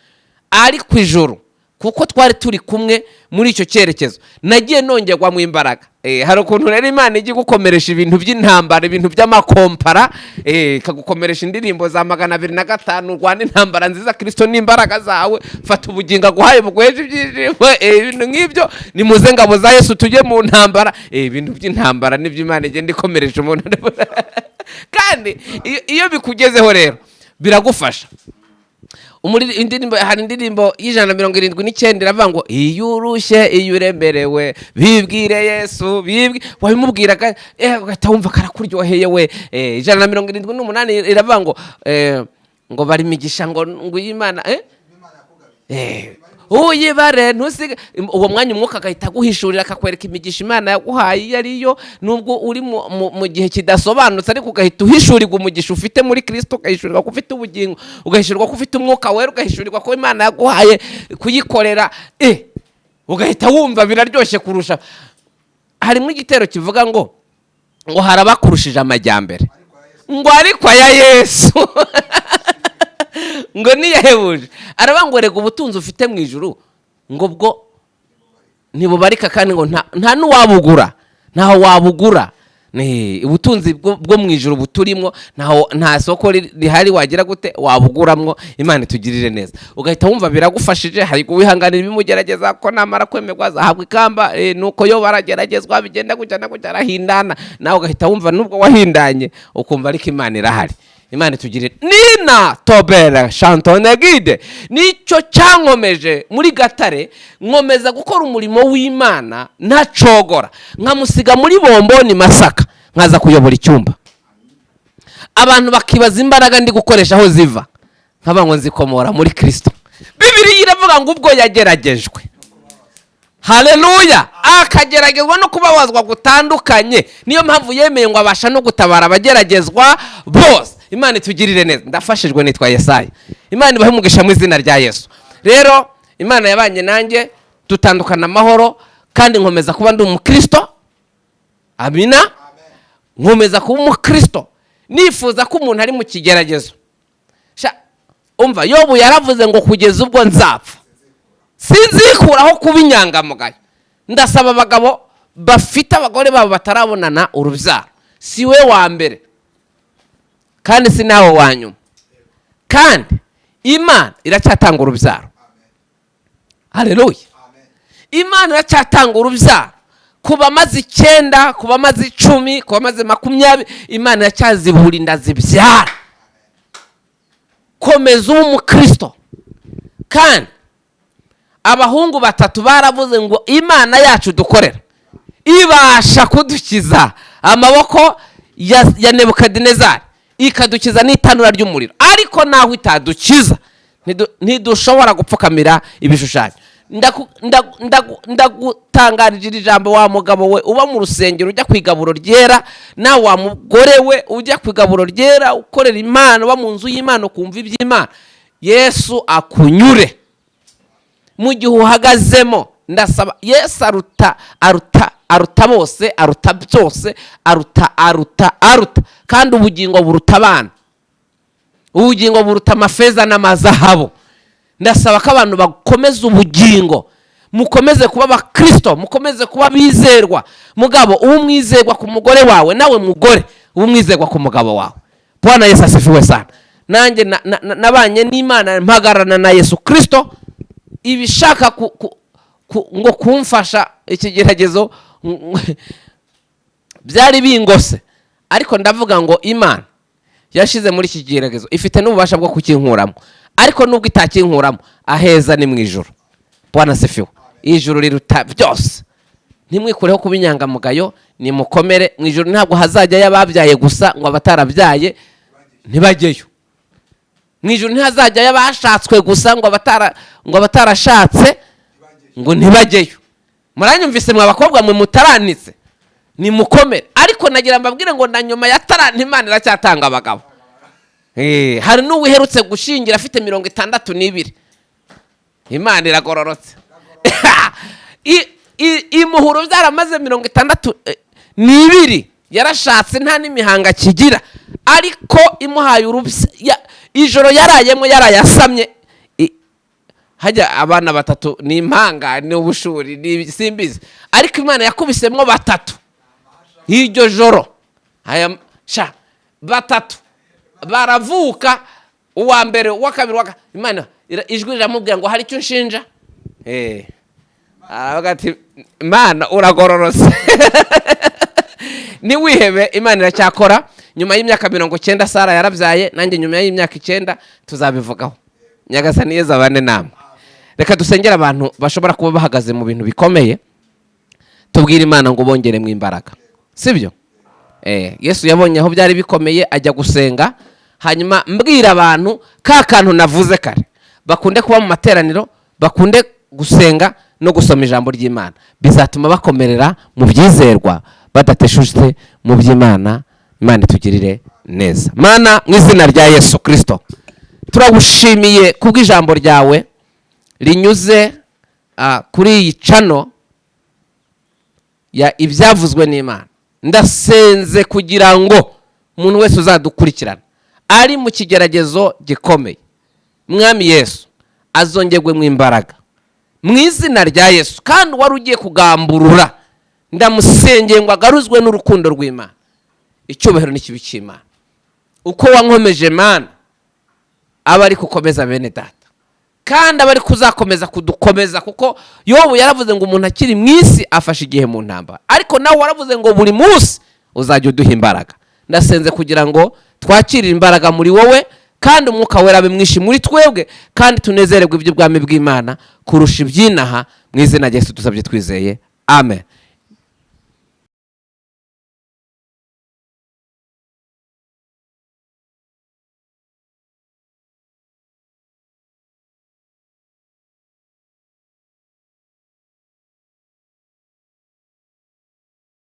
A: Ariko ijuru, kuko twari turi kumwe muri icyo cyerekezo, nagiye nongerwamo imbaraga. Hari ukuntu rero Imana ijya igukomeresha ibintu by'intambara, ibintu by'amakompara, ikagukomeresha indirimbo za 205: "Urwana intambara nziza, Kirisito n'imbaraga zawe, fata ubugingo aguhaye buguheje ibyishimo." Ibintu nk'ibyo: "Nimuze ngabo za Yesu tujye mu ntambara." Ibintu by'intambara nibyo Imana igenda ikomeresha umuntu. Kandi iyo bikugezeho rero Biragufasha. Indirimbo, hari indirimbo y'179 iravuga ngo: "Iyo urushye, iyo uremerewe, bibwire Yesu." Wabimubwiraga, ugahita wumva karakuryoheye we. 178 iravuga ngo ngo bari imigisha ngo y'Imana uyibare ntusige uwo mwanya. Umwuka agahita aguhishurira, akakwereka imigisha Imana yaguhaye iyo ariyo, nubwo uri mu gihe kidasobanutse, ariko ugahita uhishurirwa umugisha ufite muri Kirisito, ugahishurirwa ko ufite ubugingo, ugahishurirwa ko ufite Umwuka Wera, ugahishurirwa ko Imana yaguhaye kuyikorera, ugahita wumva biraryoshye kurusha. Harimo igitero kivuga ngo harabakurushije amajyambere, ngo ariko aya Yesu ngo niyahebuje. Aravuga ngo rega ubutunzi ufite mu ijuru ngo bwo ntibubarika, kandi ngo nta n'uwabugura, ntaho wabugura. Ni ubutunzi bwo mu ijuru buturimo, ntaho, nta soko rihari wagira gute wabuguramwo. Imana itugirire neza. Ugahita wumva biragufashije. Hari kuwihanganira ibimugerageza, ko namara kwemerwa azahabwa ikamba. Nuko yo barageragezwa, bigenda gutya na gutya, arahindana, nawe ugahita wumva nubwo wahindanye ukumva ariko Imana irahari. Imana itugirire. Nina tobera shantone gide, nicyo cyankomeje muri Gatare, nkomeza gukora umurimo w'Imana ntacogora, nkamusiga muri Bomboni Masaka, nkaza kuyobora icyumba. Abantu bakibaza imbaraga ndi gukoresha aho ziva, nkaba ngo nzikomora muri Kirisito. Bibiliya iravuga ngo ubwo yageragejwe, haleluya, akageragezwa no kubabazwa gutandukanye, niyo mpamvu yemeye ngo abasha no gutabara abageragezwa bose. Imana itugirire neza. Ndafashijwe. Nitwa Yesaya. Imana ibahe umugisha mu izina rya Yesu. Rero Imana yabanye nanjye, dutandukana amahoro, kandi nkomeza kuba ndi umukristo. Amina. Nkomeza kuba umukristo, nifuza ko umuntu ari mu kigeragezo. Sha, umva, Yobu yaravuze ngo: "Kugeza ubwo nzapfa sinzikuraho kuba inyangamugayo." Ndasaba abagabo bafite abagore babo batarabonana urubyaro, si we wa mbere kandi si nawe wa nyuma, kandi Imana iracyatanga urubyaro. Haleluya! Imana iracyatanga urubyaro ku bamaze 9, ku bamaze 10, ku bamaze 20. Imana iracyazibura inda zibyara. Komeza ube umukristo. Kandi abahungu batatu baravuze ngo: "Imana yacu dukorera ibasha kudukiza amaboko ya Nebukadinezari, ikadukiza n'itanura ry'umuriro, ariko naho itadukiza ntidushobora gupfukamira ibishushanyo." Ndagutangarije iri jambo, wa mugabo we uba mu rusengero ujya ku igaburo ryera, nawe wa mugore we ujya ku igaburo ryera, ukorera Imana, uba mu nzu y'Imana, ukumva iby'Imana. Yesu akunyure mu gihe uhagazemo. Ndasaba, Yesu aruta, aruta, aruta bose, aruta byose, aruta, aruta, aruta. Kandi ubugingo buruta abana, ubugingo buruta amafeza n'amazahabu. Ndasaba ko abantu bakomeza ubugingo, mukomeze kuba abakristo, mukomeze kuba bizerwa. Mugabo, uba umwizerwa ku mugore wawe, nawe mugore, uba umwizerwa ku mugabo wawe. Bwana Yesu asifiwe sana. Nanjye nabanye n'Imana, mpagararana na Yesu Kristo. Ibishaka ngo kumfasha ikigeragezo byari bingose, ariko ndavuga ngo Imana yashize muri iki kigeragezo ifite n'ububasha bwo kukinkuramo, ariko nubwo itakinkuramo, aheza ni mu ijuru. Bwana asifiwe. Ijuru riruta byose. Ntimwikureho kuba inyangamugayo, nimukomere. Mu ijuru ntabwo hazajyayo ababyaye gusa ngo abatarabyaye ntibajyeyo. Mu ijuru ntihazajyayo abashatswe gusa ngo abatarashatse ngo ntibajyeyo. Muranyumvise mwa bakobwa mwe mutaranitse? Nimukomere. Ariko nagira mbabwire ngo na nyuma ya taranta Imana iracyatanga abagabo. Hari n'uwiherutse gushingira afite 62. Imana iragororotse. Imuhuro byaramaze 62, yarashatse, nta n'imihango akigira, ariko imuhaye ijoro yarayemo yarayasamye. Hajya abana batatu, ni impanga, ni ubushuri, ni simbizi, ariko Imana yakubisemo batatu iryo joro. Aya sha batatu baravuka, uwa mbere, uwa kabiri, Imana ijwi riramubwira ngo: "Hari icyo unshinja?" Aravuga ati: "Imana uragororotse." Ntiwihebe, Imana iracyakora. Nyuma y'imyaka 90 Sara yarabyaye, nanjye nyuma y'imyaka 9 tuzabivugaho. Nyagasani Yezu abane namwe. Reka dusengere abantu bashobora kuba bahagaze mu bintu bikomeye, tubwire Imana ngo bongeremo imbaraga, sibyo? Yesu yabonye aho byari bikomeye ajya gusenga. Hanyuma mbwira abantu ka kantu navuze kare: bakunde kuba mu materaniro, bakunde gusenga no gusoma ijambo ry'Imana, bizatuma bakomerera mu byizerwa, badateshutse mu by'Imana. Imana itugirire neza. Mana, mu izina rya Yesu Kirisito, turagushimiye kubw'ijambo ryawe rinyuze kuri iyi channel ya Ibyavuzwe n'Imana. Ndasenze kugira ngo umuntu wese uzadukurikirana ari mu kigeragezo gikomeye, Mwami Yesu, azongerwe mu imbaraga mu izina rya Yesu. Kandi uwari ugiye kugamburura, ndamusengeye ngo agaruzwe n'urukundo rw'Imana. Icyubahiro n'ikibi cy'Imana. Uko wankomeje, Mana, aba ari gukomeza bene data, kandi aba ari kuzakomeza kudukomeza, kuko Yobu yaravuze ngo umuntu akiri mu isi afashe igihe mu ntambara, ariko nawe waravuze ngo buri munsi uzajya uduha imbaraga. Ndasenze kugira ngo twakirire imbaraga muri wowe, kandi Umwuka Wera abe mwinshi muri twebwe, kandi tunezererwe iby'ubwami bw'Imana kurusha iby'inaha. Mu izina rya Yesu dusabye twizeye, amen.